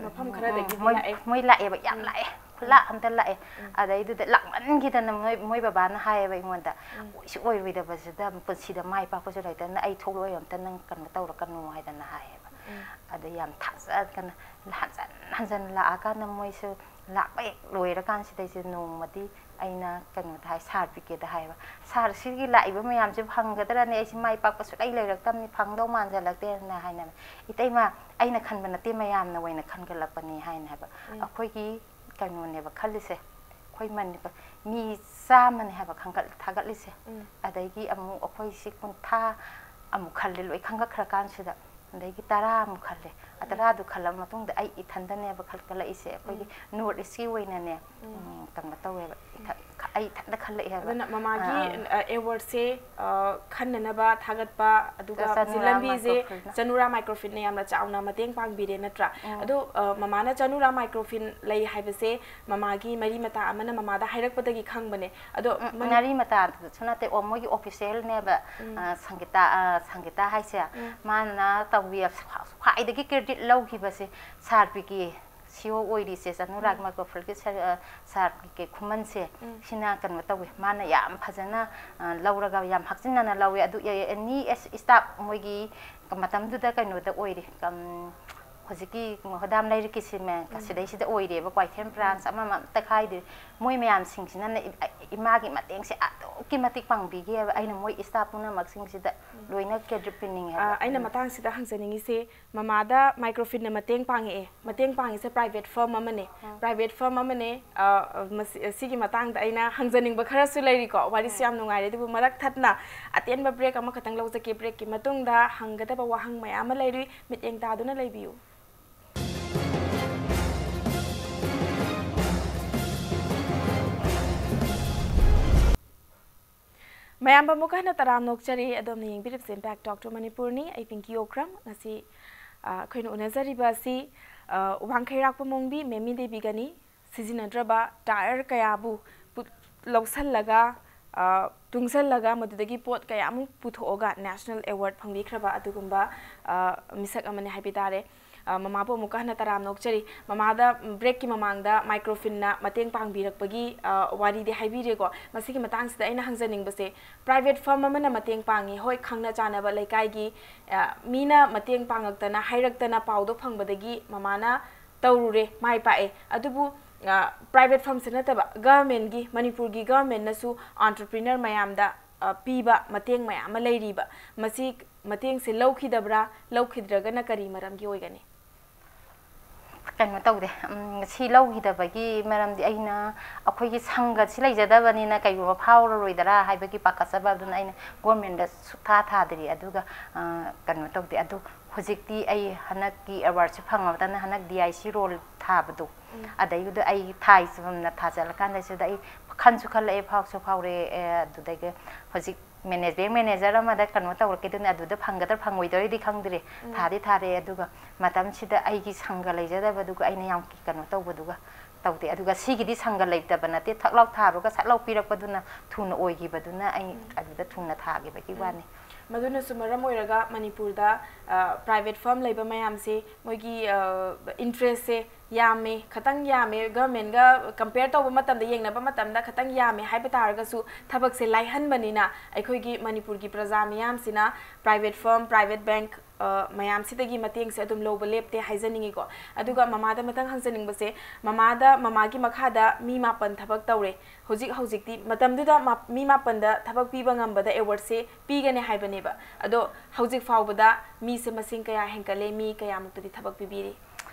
ꯃꯐꯝ ꯎꯝ, ꯈꯔꯗꯒꯤꯗꯤ ꯃꯣꯏ, ꯂꯥꯛꯑꯦ꯫ ꯃꯣꯏ ꯂꯥꯛꯑꯦꯕ, ꯌꯥꯝ ꯎꯝ꯫ ꯂꯥꯛꯑꯦ, ꯎꯝ꯫ ꯈꯨꯂꯥꯛ ꯑꯝꯇ ꯂꯥꯛꯑꯦ꯫ ꯎꯝ꯫ ꯑꯗꯩꯗꯨꯗ ꯂꯥꯛꯃꯟꯈꯤꯗꯅ ꯃꯣꯏ, ꯃꯣꯏ ꯕꯕꯥꯅ ꯍꯥꯏꯌꯦꯕ ꯑꯩꯉꯣꯟꯗ, ꯎꯝ꯫ "ꯑꯣꯏꯁꯨ ꯑꯣꯏꯔꯣꯏꯗꯕꯁꯤꯗ ꯄꯨꯟꯁꯤꯗ ꯃꯥꯏ ꯄꯥꯛꯄꯁꯨ ꯂꯩꯇꯅ ꯑꯩ ꯊꯣꯛꯂꯛꯑꯣꯏ, ꯑꯝꯇ ꯅꯪ ꯀꯩꯅꯣ ꯇꯧꯔꯛꯀꯅꯨ" ꯍꯥꯏꯗꯅ ꯍꯥꯏꯌꯦꯕ꯫ ꯎꯝ꯫ ꯑꯗ ꯌꯥꯝ ꯊꯥꯖꯗꯅ ꯍꯟꯖꯟ ꯍꯟꯖꯟ ꯂꯥꯛꯑꯀꯥꯟꯗ ꯃꯣꯏꯁꯨ ꯂꯥꯛꯄ ꯍꯦꯛ ꯂꯣꯏꯔꯀꯥꯟꯁꯤꯗꯩꯁꯤꯗ ꯅꯣꯡꯃꯗꯤ ꯑꯩꯅ ꯀꯩꯅꯣꯗ ꯍꯥꯏ, ꯁꯥꯔ ꯄꯤ ꯀꯦꯗ ꯍꯥꯏꯌꯦꯕ, "ꯁꯥꯔ, ꯁꯤꯒꯤ ꯂꯥꯛꯏꯕ ꯃꯌꯥꯝꯁꯤꯕꯨ ꯐꯪꯒꯗ꯭ꯔꯅꯦ? ꯑꯩꯁꯤ ꯃꯥꯏ ꯄꯥꯛꯄ ꯁꯨꯛꯂꯩ ꯂꯩꯔꯛꯇꯕꯅꯤ, ꯐꯪꯗꯧ ꯃꯥꯟꯁꯤꯜꯂꯛꯇꯦꯅ" ꯍꯥꯏꯅꯕ꯫ "ꯏꯇꯩꯃ, ꯑꯩꯅ ꯈꯟꯕ ꯅꯠꯇꯦ, ꯃꯌꯥꯝꯅ ꯑꯣꯏꯅ ꯈꯟꯒꯠꯂꯛꯄꯅꯤ" ꯍꯥꯏꯅ ꯍꯥꯏꯕ꯫ ꯎꯝ꯫ ꯑꯩꯈꯣꯏꯒꯤ ꯀꯩꯅꯣꯅꯦꯕ ꯈꯜꯂꯤꯁꯦ, ꯑꯩꯈꯣꯏ ꯃꯅꯤꯄꯨꯔ ꯃꯤ ꯆꯥꯝꯃꯅꯦ ꯍꯥꯏꯕ ꯈꯟꯒꯠ-, ꯊꯥꯒꯠꯂꯤꯁꯦ꯫ ꯎꯝ꯫ ꯑꯗꯒꯤ ꯑꯃꯨꯛ ꯑꯩꯈꯣꯏ ꯁꯤ ꯀꯨꯟꯊ꯭ꯔꯥ ꯑꯃꯨꯛ ꯈꯜꯂꯦ, ꯂꯣꯏ ꯈꯟꯒꯠꯈ꯭ꯔꯀꯥꯟꯁꯤꯗ꯫ ꯑꯗꯒꯤ ꯇꯔꯥꯃꯨꯛ ꯈꯜꯂꯦ꯫ ꯑ, ꯎꯝ꯫ ꯇꯔꯥꯗꯨ ꯈꯜꯂꯕ ꯃꯇꯨꯡꯗ ꯑꯩ ꯏꯊꯟꯗꯅꯦꯕ ꯈꯜ-, ꯈꯜꯂꯛꯏꯁꯦ꯫ ꯑꯩꯈꯣꯏꯒꯤ ꯎꯝ꯫ ꯅꯣꯔꯠ ꯏꯁꯀꯤ ꯑꯣꯏꯅꯅꯦ, ꯎꯝ꯫ ꯎꯝ, ꯀꯩꯅꯣ ꯇꯧꯋꯦꯕ꯫ ꯎꯝ꯫ ꯏꯊ-, ꯈ-, ꯑꯩ ꯏꯊꯟꯇ ꯈꯜꯂꯛꯑꯦ ꯍꯥꯏꯕ꯫ ꯑꯗꯨꯅ ꯃꯃꯥꯒꯤ, ꯑꯥ, ꯑꯥ꯫ ꯑ, ꯑꯦꯋꯥꯔꯗꯁꯦ, ꯑ, ꯈꯟꯅꯅꯕ ꯊꯥꯒꯠꯄ, ꯑꯗꯨꯒ ꯆ-, ꯍꯧꯖꯤꯛ ꯆꯅꯨꯔꯥ ꯂꯝꯕꯤꯁꯦ ꯃꯥꯏꯀ꯭ꯔꯣꯐꯤꯜꯅ꯫ ꯆꯅꯨꯔꯥ ꯃꯥꯏꯀ꯭ꯔꯣꯐꯤꯜꯅ ꯌꯥꯝꯅ ꯆꯥꯎꯅ ꯃꯇꯦꯡ ꯄꯥꯡꯕꯤꯔꯦ ꯅꯠꯇ꯭ꯔꯥ? ꯎꯝ꯫ ꯑꯗꯣ, ꯑ, ꯃꯃꯥꯅ ꯆꯅꯨꯔꯥ ꯃꯥꯏꯀ꯭ꯔꯣꯐꯤꯜ ꯂꯩ ꯍꯥꯏꯕꯁꯦ ꯃꯃꯥꯒꯤ ꯃꯔꯤ ꯃꯇꯥ ꯑꯃꯅ ꯃꯃꯥꯗ ꯍꯥꯏꯔꯛꯄꯗꯒꯤ ꯈꯪꯕꯅꯦ꯫ ꯑꯗꯣ ꯎꯝ, ꯃꯅꯤ- ꯃꯔꯤ ꯃꯇꯥꯗꯁꯨ ꯅꯠꯇꯦ, ꯑꯣ, ꯃꯣꯏꯒꯤ ꯑꯣꯐꯤꯁꯤꯌꯦꯜꯅꯦꯕ, ꯎꯝ꯫ ꯑ, ꯁꯪꯒꯤꯇꯥ, ꯑ, ꯁꯪꯒꯤꯇꯥ ꯍꯥꯏꯁꯦ, ꯎꯝ꯫ ꯃꯥꯅ ꯇꯧꯕꯤ-, ꯈ꯭ꯋꯥꯏꯗꯒꯤ ꯀ꯭ꯔꯦꯗꯤꯠ ꯂꯧꯈꯤꯕꯁꯦ ꯁꯥꯔ ꯄꯤ ꯀꯦ ꯁꯤ ꯑꯣ ꯑꯣꯏꯔꯤꯁꯦ, ꯆꯅꯨꯔꯥꯒꯤ ꯎꯝ꯫ ꯃꯥꯏꯀ꯭ꯔꯣꯐꯤꯜꯒꯤ ꯁꯥꯔ, ꯑ, ꯁꯥꯔ ꯄꯤ ꯀꯦ ꯈꯨꯃꯟꯁꯦ, ꯎꯝ꯫ ꯁꯤꯅ ꯀꯩꯅꯣ ꯇꯧꯋꯦ, ꯃꯥꯅ ꯌꯥꯝ ꯐꯖꯅ, ꯑ, ꯂꯧꯔꯒ ꯌꯥꯝ ꯍꯛꯆꯤꯟꯅꯅ ꯂꯧꯋꯦ꯫ ꯑꯗꯨ ꯑꯦ-, ꯑꯦꯅꯤ ꯑꯦꯁ-, ꯁ꯭ꯇꯥꯐ ꯃꯣꯏꯒꯤ ꯃꯇꯝꯗꯨꯗ ꯀꯩꯅꯣꯗ ꯑꯣꯏꯔꯤ, ꯀꯝ-, ꯍꯧꯖꯤꯛꯀꯤ ꯍꯣꯗꯥꯝ ꯂꯩꯔꯛꯀꯤ ꯁꯤꯃꯦ-, ꯎꯝ꯫ ꯁꯤꯗꯩꯁꯤꯗ ꯑꯣꯏꯔꯦꯕ, ꯀ꯭ꯋꯥꯏꯊꯦꯜ ꯎꯝ꯫ ꯕ꯭ꯔꯥꯟꯁ ꯑꯃ ꯑꯃ ꯑꯝꯇ ꯈꯥꯏꯗꯦ꯫ ꯃꯣꯏ ꯃꯌꯥꯝꯁꯤꯡꯁꯤꯅꯅꯦ ꯏ-, ꯑ-, ꯏꯃꯥꯒꯤ ꯃꯇꯦꯡꯁꯦ ꯑꯗꯨꯛꯀꯤ ꯃꯇꯤꯛ ꯄꯥꯡꯕꯤꯈꯤꯑꯕ꯫ ꯑꯩꯅ ꯎꯝ꯫ ꯃꯣꯏ ꯁ꯭ꯇꯥꯐ ꯄꯨꯝꯅꯃꯛꯁꯤꯡꯁꯤꯗ ꯎꯝ꯫ ꯂꯣꯏꯅ ꯀ꯭ꯔꯦꯗꯤꯠ ꯄꯤꯅꯤꯡꯉꯦ ꯑ, ꯍꯥꯏꯕ꯫ ꯑꯩꯅ ꯎꯝ꯫ ꯃꯇꯥꯡꯁꯤꯗ ꯍꯪꯖꯅꯤꯡꯉꯤꯁꯦ, ꯃꯃꯥꯗ ꯃꯥꯏꯀ꯭ꯔꯣꯐꯤꯟꯅ ꯃꯇꯦꯡ ꯄꯥꯡꯉꯛꯑꯦ꯫ ꯃꯇꯦꯡ ꯄꯥꯡꯉꯤꯁꯦ ꯄ꯭ꯔꯥꯏꯚꯦꯠ ꯐꯔꯝ ꯑꯃꯅꯦ꯫ ꯎꯝ꯫ ꯄ꯭ꯔꯥꯏꯚꯦꯠ ꯐꯔꯝ ꯑꯃꯅꯦ, ꯑ, ꯑ, ꯃꯁꯤ-, ꯁꯤꯒꯤ ꯃꯇꯥꯡꯗ ꯑꯩꯅ ꯍꯪꯖꯅꯤꯡꯕ ꯈꯔꯁꯨ ꯂꯩꯔꯤꯀꯣ꯫ ꯋꯥꯔꯤꯁꯨ ꯎꯝ꯫ ꯌꯥꯝ ꯅꯨꯡꯉꯥꯏꯔꯦ, ꯑꯗꯨꯕꯨ ꯃꯔꯛ ꯊꯠꯅ ꯑꯇꯦꯟꯕ ꯕ꯭ꯔꯦꯛ ꯑꯃꯈꯛꯇꯪ ꯂꯧꯖꯒꯦ꯫ ꯕ꯭ꯔꯦꯛꯀꯤ ꯃꯇꯨꯡꯗ ꯍꯪꯒꯗꯕ ꯋꯥꯍꯪ ꯃꯌꯥꯝ ꯑꯃ ꯂꯩꯔꯤ꯫ ꯃꯤꯠꯌꯦꯡ ꯇꯥꯗꯨꯅ ꯂꯩꯕꯤꯌꯨ꯫ ꯃꯌꯥꯝꯕꯨ ꯑꯃꯨꯛꯀ ꯍꯟꯅ ꯇꯔꯥꯝꯅ ꯑꯣꯛꯆꯔꯤ꯫ ꯑꯗꯣꯝꯅ ꯌꯦꯡꯕꯤꯔꯤꯕꯁꯤ Impact Talk to Manipurꯅꯤ꯫ ꯑꯩ ꯄꯤꯡꯀꯤ ꯑꯣꯀ꯭ꯔꯝ꯫ ꯉꯁꯤ, ꯑ, ꯑꯩꯈꯣꯏꯅ ꯎꯅꯖꯔꯤꯕ ꯑꯁꯤ, ꯑ, ꯋꯥꯡꯈꯩꯔꯥꯛꯄꯝ ꯑꯣꯡꯕꯤ ꯃꯦꯃꯤ ꯗꯦꯕꯤꯒꯅꯤ꯫ ꯁꯤꯖꯤꯟꯅꯗ꯭ꯔꯕ ꯇꯥꯌꯔ ꯀꯌꯥꯕꯨ ꯄꯨ-, ꯂꯧꯁꯜꯂꯒ, ꯑ, ꯇꯨꯡꯁꯜꯂꯒ ꯃꯗꯨꯗꯒꯤ ꯄꯣꯠ ꯀꯌꯥ ꯑꯃ ꯄꯨꯊꯣꯛꯑꯒ national award ꯐꯪꯕꯤꯈ꯭ꯔꯕ ꯑꯗꯨꯒꯨꯝꯕ, ꯑ, ꯃꯤꯁꯛ ꯑꯃꯅꯤ ꯍꯥꯏꯕ ꯇꯥꯔꯦ꯫ ꯑ, ꯃꯃꯥꯕꯨ ꯑꯃꯨꯛꯀ ꯍꯟꯅ ꯇꯔꯥꯝꯅ ꯑꯣꯛꯆꯔꯤ꯫ ꯃꯃꯥꯗ breakꯀꯤ ꯃꯃꯥꯡꯗ Microfinꯅ ꯃꯇꯦꯡ ꯄꯥꯡꯕꯤꯔꯛꯄꯒꯤ, ꯑ, ꯋꯥꯔꯤꯗꯤ ꯍꯥꯏꯕꯤꯔꯦꯀꯣ꯫ ꯃꯁꯤꯒꯤ ꯃꯇꯥꯡꯁꯤꯗ ꯑꯩꯅ ꯍꯪꯖꯅꯤꯡꯕꯁꯦ, private firm ꯑꯃꯅ ꯃꯇꯦꯡ ꯄꯥꯡꯉꯤ꯫ ꯍꯣꯏ, ꯈꯪꯅ ꯆꯥꯟꯅꯕ ꯂꯩꯀꯥꯏꯒꯤ, ꯑ, ꯃꯤꯅ ꯃꯇꯦꯡ ꯄꯥꯡꯉꯛꯇꯅ, ꯍꯥꯏꯔꯛꯇꯅ ꯄꯥꯎꯗꯣ ꯐꯪꯕꯗꯒꯤ ꯃꯃꯥꯅ ꯇꯧꯔꯨꯔꯦ, ꯃꯥꯏ ꯄꯥꯛꯑꯦ꯫ ꯑꯗꯨꯕꯨ, ꯑ, private firmꯁꯦ ꯅꯠꯇꯕ, governmentꯀꯤ, ꯃꯅꯤꯄꯨꯔꯒꯤ governmentꯅꯁꯨ entrepreneur ꯃꯌꯥꯝꯗ, ꯑ, ꯄꯤꯕ ꯃꯇꯦꯡ ꯃꯌꯥꯝ ꯑꯃ ꯂꯩꯔꯤꯕ, ꯃꯁꯤ ꯃꯇꯦꯡꯁꯦ ꯂꯧꯈꯤꯗꯕ꯭ꯔꯥ? ꯂꯧꯈꯤꯗ꯭ꯔꯒꯅ ꯀꯔꯤ ꯃꯔꯝꯒꯤ ꯑꯣꯏꯒꯅꯤ? ꯀꯩꯅꯣ ꯇꯧꯗꯦ꯫ ꯎꯝ, ꯁꯤ ꯂꯧꯈꯤꯗꯕꯒꯤ ꯃꯔꯝꯗꯤ ꯑꯩꯅ, ꯑꯩꯈꯣꯏꯒꯤ ꯁꯪꯒꯁꯤ ꯂꯩꯖꯗꯕꯅꯤꯅ ꯀꯩꯒꯨꯝꯕ ꯐꯥꯎꯔꯔꯣꯏꯗ꯭ꯔꯥ ꯍꯥꯏꯕꯒꯤ ꯄꯥꯈꯠꯆꯕ, ꯑꯗꯨꯅ ꯑꯩꯅ governmentꯗ ꯁꯨꯛꯊꯥ ꯊꯥꯗ꯭ꯔꯤ꯫ ꯑꯗꯨꯒ, ꯑ, ꯀꯩꯅꯣ ꯇꯧꯗꯦ꯫ ꯑꯗꯨ ꯍꯧꯖꯤꯛꯇꯤ ꯑꯩ ꯍꯟꯗꯛꯀꯤ awardꯁꯤ ꯐꯪꯉꯕꯗꯅ ꯍꯟꯗꯛ D I C roll ꯊꯥꯕꯗꯣ, ꯎꯝ꯫ ꯑꯗꯩꯗꯨꯗ ꯑꯩ ꯊꯥꯏ ꯆꯨꯝꯅ ꯊꯥꯖꯤꯜꯂꯀꯥꯟꯗ ꯁꯤꯗ ꯑꯩ ꯈꯟꯁꯨ ꯈꯜꯂꯛꯑꯦ, ꯐꯥꯎꯁꯨ ꯐꯥꯎꯔꯦ꯫ ꯑꯦ, ꯑꯗꯨꯗꯒꯤ ꯍꯧꯖꯤꯛ manage-, bank manager ꯑꯃꯗ ꯀꯩꯅꯣ ꯇꯧꯔꯛꯀꯦ, ꯑꯗꯨꯅ ꯑꯗꯨꯗ ꯐꯪꯒꯗ꯭ꯔꯥ ꯐꯪꯉꯣꯏꯗꯣꯏꯗꯤ ꯈꯪꯗ꯭ꯔꯤ꯫ ꯎꯝ꯫ ꯊꯥꯗꯤ ꯊꯥꯔꯦ, ꯑꯗꯨꯒ ꯃꯇꯝꯁꯤꯗ ꯑꯩꯒꯤ ꯁꯪꯒ ꯂꯩꯖꯗꯕꯗꯨꯒ ꯑꯩꯅ ꯌꯥꯝ ꯀꯩꯅꯣ ꯇꯧꯕꯗꯨꯒ ꯇꯧꯗꯦ꯫ ꯑꯗꯨꯒ ꯁꯤꯒꯤꯗꯤ ꯁꯪꯒ ꯂꯩꯇꯕ ꯅꯠꯇꯦ, ꯊꯛ ꯂꯥꯎ ꯊꯥꯔꯨꯔꯒ ꯁꯠ ꯂꯥꯎ ꯄꯤꯔꯛꯄꯗꯨꯅ ꯊꯨꯅ ꯑꯣꯏꯈꯤꯕꯗꯨꯅ ꯑꯩ, ꯎꯝ꯫ ꯑꯗꯨꯗ ꯊꯨꯅ ꯊꯥꯈꯤꯕꯒꯤ, ꯎꯝ꯫ ꯋꯥꯅꯤ꯫ ꯃꯗꯨꯅꯁꯨ ꯃꯔꯝ ꯑꯣꯏꯔꯒ ꯃꯅꯤꯄꯨꯔꯗ, ꯑ, private firm ꯂꯩꯕ ꯃꯌꯥꯝꯁꯦ ꯃꯣꯏꯒꯤ, ꯑ, interestꯁꯦ ꯌꯥꯝꯃꯦ, ꯈꯇꯪ ꯌꯥꯝꯃꯦ, governmentꯒ compare ꯇꯧꯕ ꯃꯇꯝꯗ, ꯌꯦꯡꯅꯕ ꯃꯇꯝꯗ ꯈꯇꯪ ꯌꯥꯝꯃꯦ ꯍꯥꯏꯕ ꯇꯥꯔꯒꯁꯨ, ꯊꯕꯛꯁꯦ ꯂꯥꯏꯍꯟꯕꯅꯤꯅ ꯑꯩꯈꯣꯏꯒꯤ ꯃꯅꯤꯄꯨꯔꯒꯤ ꯄ꯭ꯔꯖꯥ ꯃꯤꯌꯥꯝꯁꯤꯅ private firm, private bank, ꯑ, ꯃꯌꯥꯝꯁꯤꯗꯒꯤ ꯃꯇꯦꯡꯁꯦ ꯑꯗꯨꯝ ꯂꯧꯕ ꯂꯦꯞꯇꯦ ꯍꯥꯏꯖꯅꯤꯡꯉꯤꯀꯣ꯫ ꯑꯗꯨꯒ ꯃꯃꯥꯗ ꯃꯊꯪ ꯍꯪꯖꯅꯤꯡꯕꯁꯦ, ꯃꯃꯥꯗ, ꯃꯃꯥꯒꯤ ꯃꯈꯥꯗ ꯃꯤ ꯃꯥꯄꯟ ꯊꯕꯛ ꯇꯧꯔꯦ꯫ ꯍꯧꯖꯤꯛ ꯍꯧꯖꯤꯛꯇꯤ ꯃꯇꯝꯗꯨꯗ ꯃꯥ-, ꯃꯤ ꯃꯥꯄꯟꯗ ꯊꯕꯛ ꯄꯤꯕ ꯉꯝꯕꯗ awardꯁꯦ ꯄꯤꯒꯅꯤ ꯍꯥꯏꯕꯅꯦꯕ꯫ ꯑꯗꯣ ꯍꯧꯖꯤꯛ ꯐꯥꯎꯕꯗ ꯃꯤꯁꯦ ꯃꯁꯤꯡ ꯀꯌꯥ ꯍꯦꯟꯒꯠꯂꯦ, ꯃꯤ ꯀꯌꯥꯃꯨꯛꯇꯗꯤ ꯊꯕꯛ ꯄꯤꯕꯤꯔꯤ?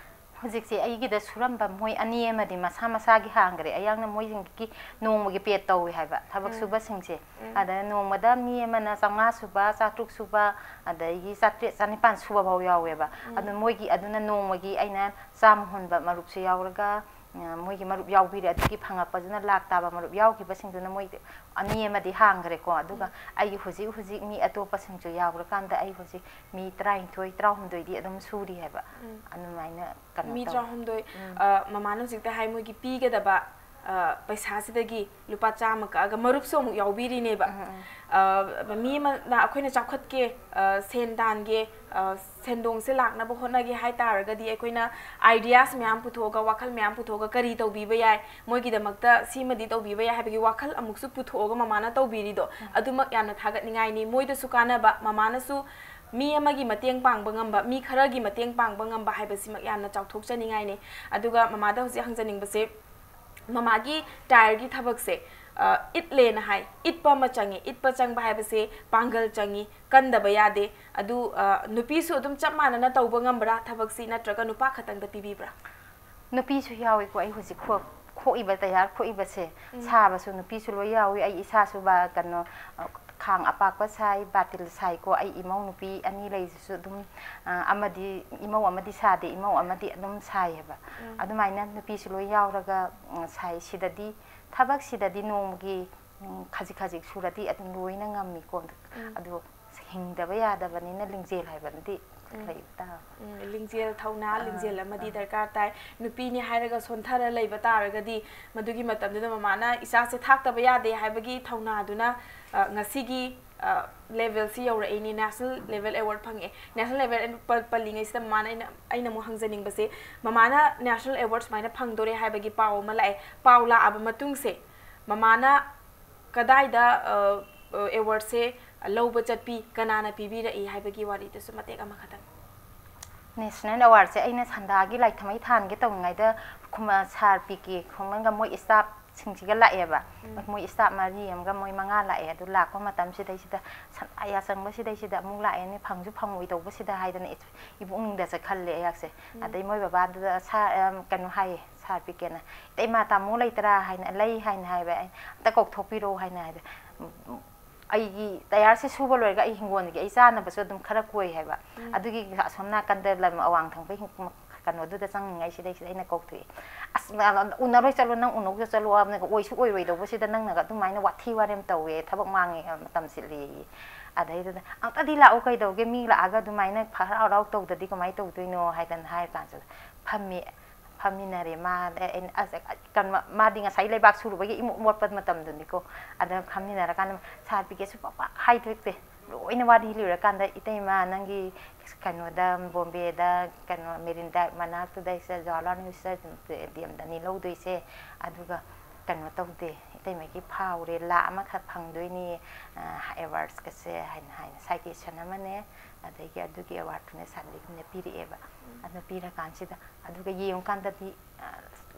ꯍꯧꯖꯤꯛꯁꯦ ꯑꯩꯒꯤꯗ ꯁꯨꯔꯝꯕ ꯃꯣꯏ ꯑꯅꯤ ꯑꯃꯗꯤ ꯃꯁꯥ ꯃꯁꯥꯒꯤ ꯍꯥꯡꯈ꯭ꯔꯦ꯫ ꯑꯌꯥꯡꯅ ꯃꯣꯏꯁꯤꯡꯒꯤ ꯅꯣꯡꯃꯒꯤ pay ꯇꯧꯏ ꯍꯥꯏꯕ, ꯊꯕꯛ ꯎꯝ꯫ ꯁꯨꯕꯁꯤꯡꯁꯦ꯫ ꯎꯝ꯫ ꯑꯗ ꯅꯣꯡꯃꯗ ꯃꯤ ꯑꯃꯅ ꯆꯥꯝꯃꯉꯥ ꯁꯨꯕ, ꯆꯥꯇ꯭ꯔꯨꯛ ꯁꯨꯕ, ꯑꯗꯒꯤ ꯆꯥꯇ꯭ꯔꯦꯠ, ꯆꯥꯅꯤꯄꯥꯟ ꯁꯨꯕ ꯐꯥꯎ ꯌꯥꯎꯋꯦꯕ꯫ ꯎꯝ꯫ ꯑꯗꯨ ꯃꯣꯏꯒꯤ, ꯑꯗꯨꯅ ꯅꯣꯡꯃꯒꯤ ꯑꯩꯅ ꯆꯥꯝꯃ ꯍꯨꯟꯕ ꯃꯔꯨꯞꯁꯨ ꯌꯥꯎꯔꯒ, ꯃꯣꯏꯒꯤ ꯃꯔꯨꯞ ꯌꯥꯎꯕꯤꯔꯦ꯫ ꯑꯗꯨꯒꯤ ꯐꯪꯉꯛꯄꯗꯨꯅ ꯂꯥꯛ ꯇꯥꯕ ꯃꯔꯨꯞ ꯌꯥꯎꯈꯤꯕꯁꯤꯡꯗꯨꯅ ꯃꯣꯏ ꯑꯅꯤ ꯑꯃꯗꯤ ꯍꯥꯡꯈ꯭ꯔꯦꯀꯣ꯫ ꯑꯗꯨꯒ ꯑꯩꯒꯤ ꯍꯧꯖꯤꯛ ꯍꯧꯖꯤꯛ ꯃꯤ ꯑꯇꯣꯞꯄꯁꯤꯡꯁꯨ ꯌꯥꯎꯈ꯭ꯔꯀꯥꯟꯗ ꯑꯩ ꯍꯧꯖꯤꯛ ꯃꯤ ꯇꯔꯥꯅꯤꯊꯣꯏ, ꯇꯔꯥꯍꯨꯝꯗꯣꯏꯗꯤ ꯑꯗꯨꯝ ꯁꯨꯔꯤ ꯍꯥꯏꯕ꯫ ꯑꯗꯨꯃꯥꯏꯅ ꯀꯩꯅꯣ ꯃꯤ ꯇꯧꯋꯦ꯫ ꯇꯔꯥꯍꯨꯝꯗꯣꯏ꯫ ꯃꯃꯥꯅ ꯍꯧꯖꯤꯛꯇ ꯍꯥꯏ ꯃꯣꯏꯒꯤ ꯄꯤꯒꯗꯕ ꯄꯩꯁꯥꯁꯤꯗꯒꯤ ꯂꯨꯄꯥ ꯆꯥꯝꯃ ꯀꯛꯑꯒ ꯃꯔꯨꯞꯁꯨ ꯑꯃꯨꯛ ꯌꯥꯎꯕꯤꯔꯤꯅꯦꯕ꯫ ꯃꯤ ꯑꯃꯅ ꯑꯩꯈꯣꯏꯅ ꯆꯥꯎꯈꯠꯀꯦ, ꯁꯦꯟ ꯇꯥꯟꯒꯦ, ꯁꯦꯟꯗꯣꯡꯁꯦ ꯂꯥꯛꯅꯕ ꯍꯣꯠꯅꯒꯦ ꯍꯥꯏ ꯇꯥꯔꯒꯗꯤ ꯑꯩꯈꯣꯏꯅ ideas ꯃꯌꯥꯝ ꯄꯨꯊꯣꯛꯑꯒ, ꯋꯥꯈꯜ ꯃꯌꯥꯝ ꯄꯨꯊꯣꯛꯑꯒ ꯀꯔꯤ ꯇꯧꯕꯤꯕ ꯌꯥꯏ, ꯃꯣꯏꯒꯤꯗꯃꯛꯇ ꯁꯤꯃꯗꯤ ꯇꯧꯕꯤꯕ ꯌꯥꯏ ꯍꯥꯏꯕꯒꯤ ꯋꯥꯈꯜ ꯑꯃꯨꯛꯁꯨ ꯄꯨꯊꯣꯛꯑꯒ ꯃꯃꯥꯅ ꯇꯧꯕꯤꯔꯤꯗꯣ ꯑꯗꯨꯃꯛ ꯌꯥꯝꯅ ꯊꯥꯒꯠꯅꯤꯡꯉꯥꯏꯅꯤ꯫ ꯃꯣꯏꯗꯁꯨ ꯀꯥꯟꯅꯕ, ꯃꯃꯥꯅꯁꯨ ꯃꯤ ꯑꯃꯒꯤ ꯃꯇꯦꯡ ꯄꯥꯡꯕ ꯉꯝꯕ, ꯃꯤ ꯈꯔꯒꯤ ꯃꯇꯦꯡ ꯄꯥꯡꯕ ꯉꯝꯕ ꯍꯥꯏꯕꯁꯤꯃꯛ ꯌꯥꯝꯅ ꯆꯥꯎꯊꯣꯛꯆꯅꯤꯡꯉꯥꯏꯅꯤ꯫ ꯑꯗꯨꯒ ꯃꯃꯥꯗ ꯍꯧꯖꯤꯛ ꯍꯪꯖꯅꯤꯡꯕꯁꯦ, ꯃꯃꯥꯒꯤ tyreꯒꯤ ꯊꯕꯛꯁꯦ ꯏꯠꯂꯦꯅ ꯍꯥꯏ, ꯏꯠꯄ ꯑꯃ ꯆꯪꯉꯤ꯫ ꯏꯠꯄ ꯆꯪꯕ ꯍꯥꯏꯕꯁꯦ ꯄꯥꯡꯒꯜ ꯆꯪꯉꯤ, ꯀꯟꯗꯕ ꯌꯥꯗꯦ꯫ ꯑꯗꯨ ꯅꯨꯄꯤꯁꯨ ꯑꯗꯨꯝ ꯆꯞ ꯃꯥꯟꯅꯅ ꯇꯧꯕ ꯉꯝꯕ꯭ꯔꯥ ꯊꯕꯛꯁꯤ, ꯅꯠꯇ꯭ꯔꯒ ꯅꯨꯄꯥ ꯈꯛꯇꯪꯗ ꯄꯤꯕꯤꯕ꯭ꯔꯥ? ꯅꯨꯄꯤꯁꯨ ꯌꯥꯎꯏꯀꯣ꯫ ꯑꯩ ꯍꯧꯖꯤꯛ ꯈꯣꯛꯏꯕ, ꯇꯌꯥꯔ ꯈꯣꯛꯏꯕꯁꯦ ꯁꯥꯕꯁꯨ ꯅꯨꯄꯤꯁꯨ ꯂꯣꯏ ꯌꯥꯎꯏ꯫ ꯑꯩ ꯏꯁꯥꯁꯨ ꯀꯩꯅꯣ, ꯈꯥꯡ ꯑꯄꯥꯛꯄ ꯁꯥꯏ, ꯕꯥꯇꯤꯜ ꯁꯥꯏꯀꯣ꯫ ꯑꯩ ꯏꯃꯧ ꯅꯨꯄꯤ ꯑꯅꯤ ꯂꯩꯁꯤꯁꯨ ꯑꯗꯨꯝ, ꯑꯃꯗꯤ ꯏꯃꯧ ꯑꯃꯗꯤ ꯁꯥꯗꯦ, ꯏꯃꯧ ꯑꯃꯗꯤ ꯑꯗꯨꯝ ꯁꯥꯏꯌꯦꯕ꯫ ꯑꯗꯨꯃꯥꯏꯅ ꯅꯨꯄꯤꯁꯨ ꯂꯣꯏ ꯌꯥꯎꯔꯒ ꯁꯥꯏ꯫ ꯁꯤꯗꯗꯤ, ꯊꯕꯛꯁꯤꯗꯗꯤ ꯅꯣꯡꯃꯒꯤ ꯈꯖꯤꯛ ꯈꯖꯤꯛ ꯁꯨꯔꯗꯤ ꯑꯗꯨꯝ ꯂꯣꯏꯅ ꯉꯝꯃꯤꯀꯣ꯫ ꯑꯗꯨ ꯍꯤꯡꯗꯕ ꯌꯥꯗꯕꯅꯤꯅ ꯂꯤꯡꯖꯦꯜ ꯍꯥꯏꯕ ꯑꯃꯗꯤ ꯂꯩꯕ ꯇꯥꯕꯅꯤ꯫ ꯂꯤꯡꯖꯦꯜ ꯊꯧꯅꯥ, ꯂꯤꯡꯖꯦꯜ ꯑꯃꯗꯤ ꯗꯔꯀꯥꯔ ꯇꯥꯏ꯫ ꯅꯨꯄꯤꯅꯤ ꯍꯥꯏꯔꯒ ꯁꯣꯟꯊꯔ ꯂꯩꯕ ꯇꯥꯔꯒꯗꯤ, ꯃꯗꯨꯒꯤ ꯃꯇꯝꯗꯨꯗ ꯃꯃꯥꯅ ꯏꯆꯥꯁꯦ ꯊꯥꯛꯇꯕ ꯌꯥꯗꯦ ꯍꯥꯏꯕꯒꯤ ꯊꯧꯅꯥꯗꯨꯅ ꯉꯁꯤꯒꯤ levelꯁꯤ ꯌꯧꯔꯛꯏꯅꯤ, national level award ꯐꯪꯉꯛꯑꯦ꯫ National level ꯄꯜꯂꯤꯉꯩꯁꯤꯗ ꯃꯃꯥꯅ ꯑꯩꯅ, ꯑꯩꯅ ꯑꯃꯨꯛ ꯍꯪꯖꯅꯤꯡꯕꯁꯦ, ꯃꯃꯥꯅ national award ꯁꯨꯃꯥꯏꯅ ꯐꯪꯗꯣꯔꯦ ꯍꯥꯏꯕꯒꯤ ꯄꯥꯎ ꯑꯃ ꯂꯥꯛꯑꯦ꯫ ꯄꯥꯎ ꯂꯥꯛꯑꯕ ꯃꯇꯨꯡꯁꯦ ꯃꯃꯥꯅ ꯀꯗꯥꯏꯗ awardꯁꯦ ꯂꯧꯕ ꯆꯠꯄꯤ, ꯀꯅꯥꯅ ꯄꯤꯕꯤꯔꯛꯏ ꯍꯥꯏꯕꯒꯤ ꯋꯥꯔꯤꯗꯨꯁꯨ ꯃꯇꯦꯛ ꯑꯃꯈꯛꯇꯪ꯫ National awardꯁꯦ ꯑꯩꯅ ꯁꯟꯗꯥꯒꯤ ꯂꯥꯏꯊꯝꯃꯩ ꯊꯥꯟꯒꯦ ꯇꯧꯔꯤꯉꯩꯗ ꯁꯥꯔ ꯄꯤ ꯀꯦ ꯈꯨꯃꯟꯒ ꯃꯣꯏ staffꯁꯤꯡꯁꯤꯒ ꯂꯥꯛꯑꯦꯕ꯫ ꯃꯣꯏ staff ꯃꯔꯤ ꯑꯃꯒ ꯃꯣꯏ ꯃꯉꯥ ꯂꯥꯛꯑꯦ꯫ ꯑꯗꯨ ꯂꯥꯛꯄ ꯃꯇꯝꯁꯤꯗꯩꯁꯤꯗ ꯁꯟꯗꯥ ꯌꯥꯆꯪꯕꯁꯤꯗꯩꯁꯤꯗ ꯑꯃꯨꯛ ꯂꯥꯛꯑꯦꯅꯦ, ꯐꯪꯁꯨ ꯐꯪꯉꯣꯏꯗꯧꯕꯁꯤꯗ ꯍꯥꯏꯗꯅ ꯏꯕꯨꯛꯅꯤꯡꯗ ꯆꯠꯈꯜꯂꯦ ꯑꯩꯍꯥꯛꯁꯦ꯫ ꯑꯗꯩ ꯃꯣꯏ ꯕꯕꯥꯗꯨꯗ ꯁꯥꯔ, ꯀꯩꯅꯣ ꯍꯥꯏꯌꯦ, ꯁꯥꯔ ꯄꯤ ꯀꯦꯅ, "ꯏꯇꯩꯃ, ꯇꯥꯃꯣ ꯂꯩꯇ꯭ꯔꯥ?" ꯍꯥꯏꯅ, "ꯂꯩ" ꯍꯥꯏꯅ ꯍꯥꯏꯕ꯫ ꯑꯩ, "ꯑꯝꯇ ꯀꯧꯊꯣꯛꯄꯤꯔꯛꯑꯣ" ꯍꯥꯏꯅ ꯍꯥꯏꯕ꯫ ꯑꯩꯒꯤ ꯇꯌꯥꯔꯁꯦ ꯁꯨꯕ ꯂꯣꯏꯔꯒ ꯑꯩ ꯍꯤꯡꯒꯣꯜꯒꯤ ꯑꯩ ꯆꯥꯅꯕꯁꯨ ꯑꯗꯨꯝ ꯈꯔ ꯀꯣꯏ ꯍꯥꯏꯕ꯫ ꯑꯗꯨꯒꯤ ꯑꯁꯣꯝ ꯅꯥꯀꯟꯗ ꯂꯝ ꯑꯋꯥꯡ ꯊꯪꯕ ꯍꯤꯡ-, ꯀꯩꯅꯣꯗꯨꯗ ꯆꯪꯉꯤꯉꯩ ꯁꯤꯗꯩꯁꯤꯗ ꯑꯩꯅ ꯀꯧꯊꯣꯛꯑꯦ꯫ "ꯑꯁ, ꯅ-, ꯅ-, ꯎꯅꯔꯣꯏ ꯆꯠꯂꯣ, ꯅꯪ ꯎꯅꯧꯁꯨ ꯆꯠꯂꯣ ꯍꯥꯏꯕꯅꯤꯒ, ꯑꯣꯏꯁꯨ ꯑꯣꯏꯔꯣꯏꯗꯧꯕꯁꯤꯗ ꯅꯪꯅꯒ ꯑꯗꯨꯃꯥꯏꯅ ꯋꯥꯊꯤ ꯋꯥꯔꯦꯝ ꯇꯧꯋꯦ, ꯊꯕꯛ ꯃꯥꯡꯉꯦ, ꯑ, ꯃꯇꯝ ꯁꯤꯜꯂꯦꯌꯦ"꯫ ꯑꯗꯩꯗꯨꯗ, "ꯑꯝꯇꯗꯤ ꯂꯥꯛꯎ, ꯀꯩꯗꯧꯒꯦ, ꯃꯤ ꯂꯥꯛꯑꯒ ꯑꯗꯨꯃꯥꯏꯅ ꯍꯔꯥꯎ ꯍꯔꯥꯎ ꯇꯧꯗꯗꯤ ꯀꯃꯥꯏꯅ ꯇꯧꯗꯣꯏꯅꯣ?" ꯍꯥꯏꯗꯅ ꯍꯥꯏꯔ ꯀꯥꯟꯁꯤꯗ ꯐꯝꯃꯤ, ꯐꯝꯃꯤꯟꯅꯔꯦ꯫ ꯃꯥ, ꯑꯩꯅ, ꯑꯁ, ꯀꯩꯅꯣ, ꯃꯥꯗꯤ ꯉꯁꯥꯏ ꯂꯩꯕꯥꯛ ꯁꯨꯔꯨꯕꯒꯤ ꯏꯃꯣꯠ ꯃꯣꯠꯄ ꯃꯇꯝꯗꯨꯅꯤꯀꯣ꯫ ꯑꯗ ꯐꯝꯃꯤꯟꯅꯔꯀꯥꯟꯗ ꯁꯥꯔ ꯄꯤꯀꯦꯁꯨ ꯄꯥꯛ ꯄꯥꯛ ꯍꯥꯏꯗꯣꯛꯇꯦ꯫ ꯂꯣꯏꯅ ꯋꯥꯔꯤ ꯂꯤꯔꯀꯥꯟꯗ, "ꯏꯇꯩꯃ, ꯅꯪꯒꯤ ꯀꯩꯅꯣꯗ, ꯕꯣꯝꯕꯦꯗ, ꯀꯩꯅꯣ, ꯃꯦꯔꯤꯟ ꯗ꯭ꯔꯥꯏꯚ ꯃꯅꯥꯛꯇꯨꯗ ꯁꯤꯗ ꯖꯋꯥꯍꯔꯂꯥꯜ ꯅꯦꯍꯔꯨ ꯁ꯭ꯇꯦꯗꯤꯌꯝꯗꯅꯤ ꯂꯧꯗꯣꯏꯁꯦ, ꯑꯗꯨꯒ ꯀꯩꯅꯣ ꯇꯧꯗꯦ, ꯏꯇꯩꯃꯒꯤ ꯐꯥꯎꯔꯦ, ꯂꯥꯛ ꯑꯃꯈꯛ ꯐꯪꯗꯣꯏꯅꯤ, ꯑ, ꯑꯦꯋꯥꯔꯗꯁꯀꯁꯦ" ꯍꯥꯏꯅ, ꯍꯥꯏꯅ ꯁꯥꯏꯇꯦꯁꯟ ꯑꯃꯅꯦ, ꯑꯗꯒꯤ ꯑꯗꯨꯒꯤ ꯑꯦꯋꯥꯔꯗꯇꯨꯅꯦ ꯁꯥꯟꯗꯤꯒꯨꯝꯅ ꯄꯤꯔꯛꯑꯦꯕ꯫ ꯑꯗꯨ ꯄꯤꯔꯀꯥꯟꯁꯤꯗ, ꯑꯗꯨꯒ ꯌꯦꯡꯉꯨꯀꯥꯟꯗꯗꯤ, ꯑ,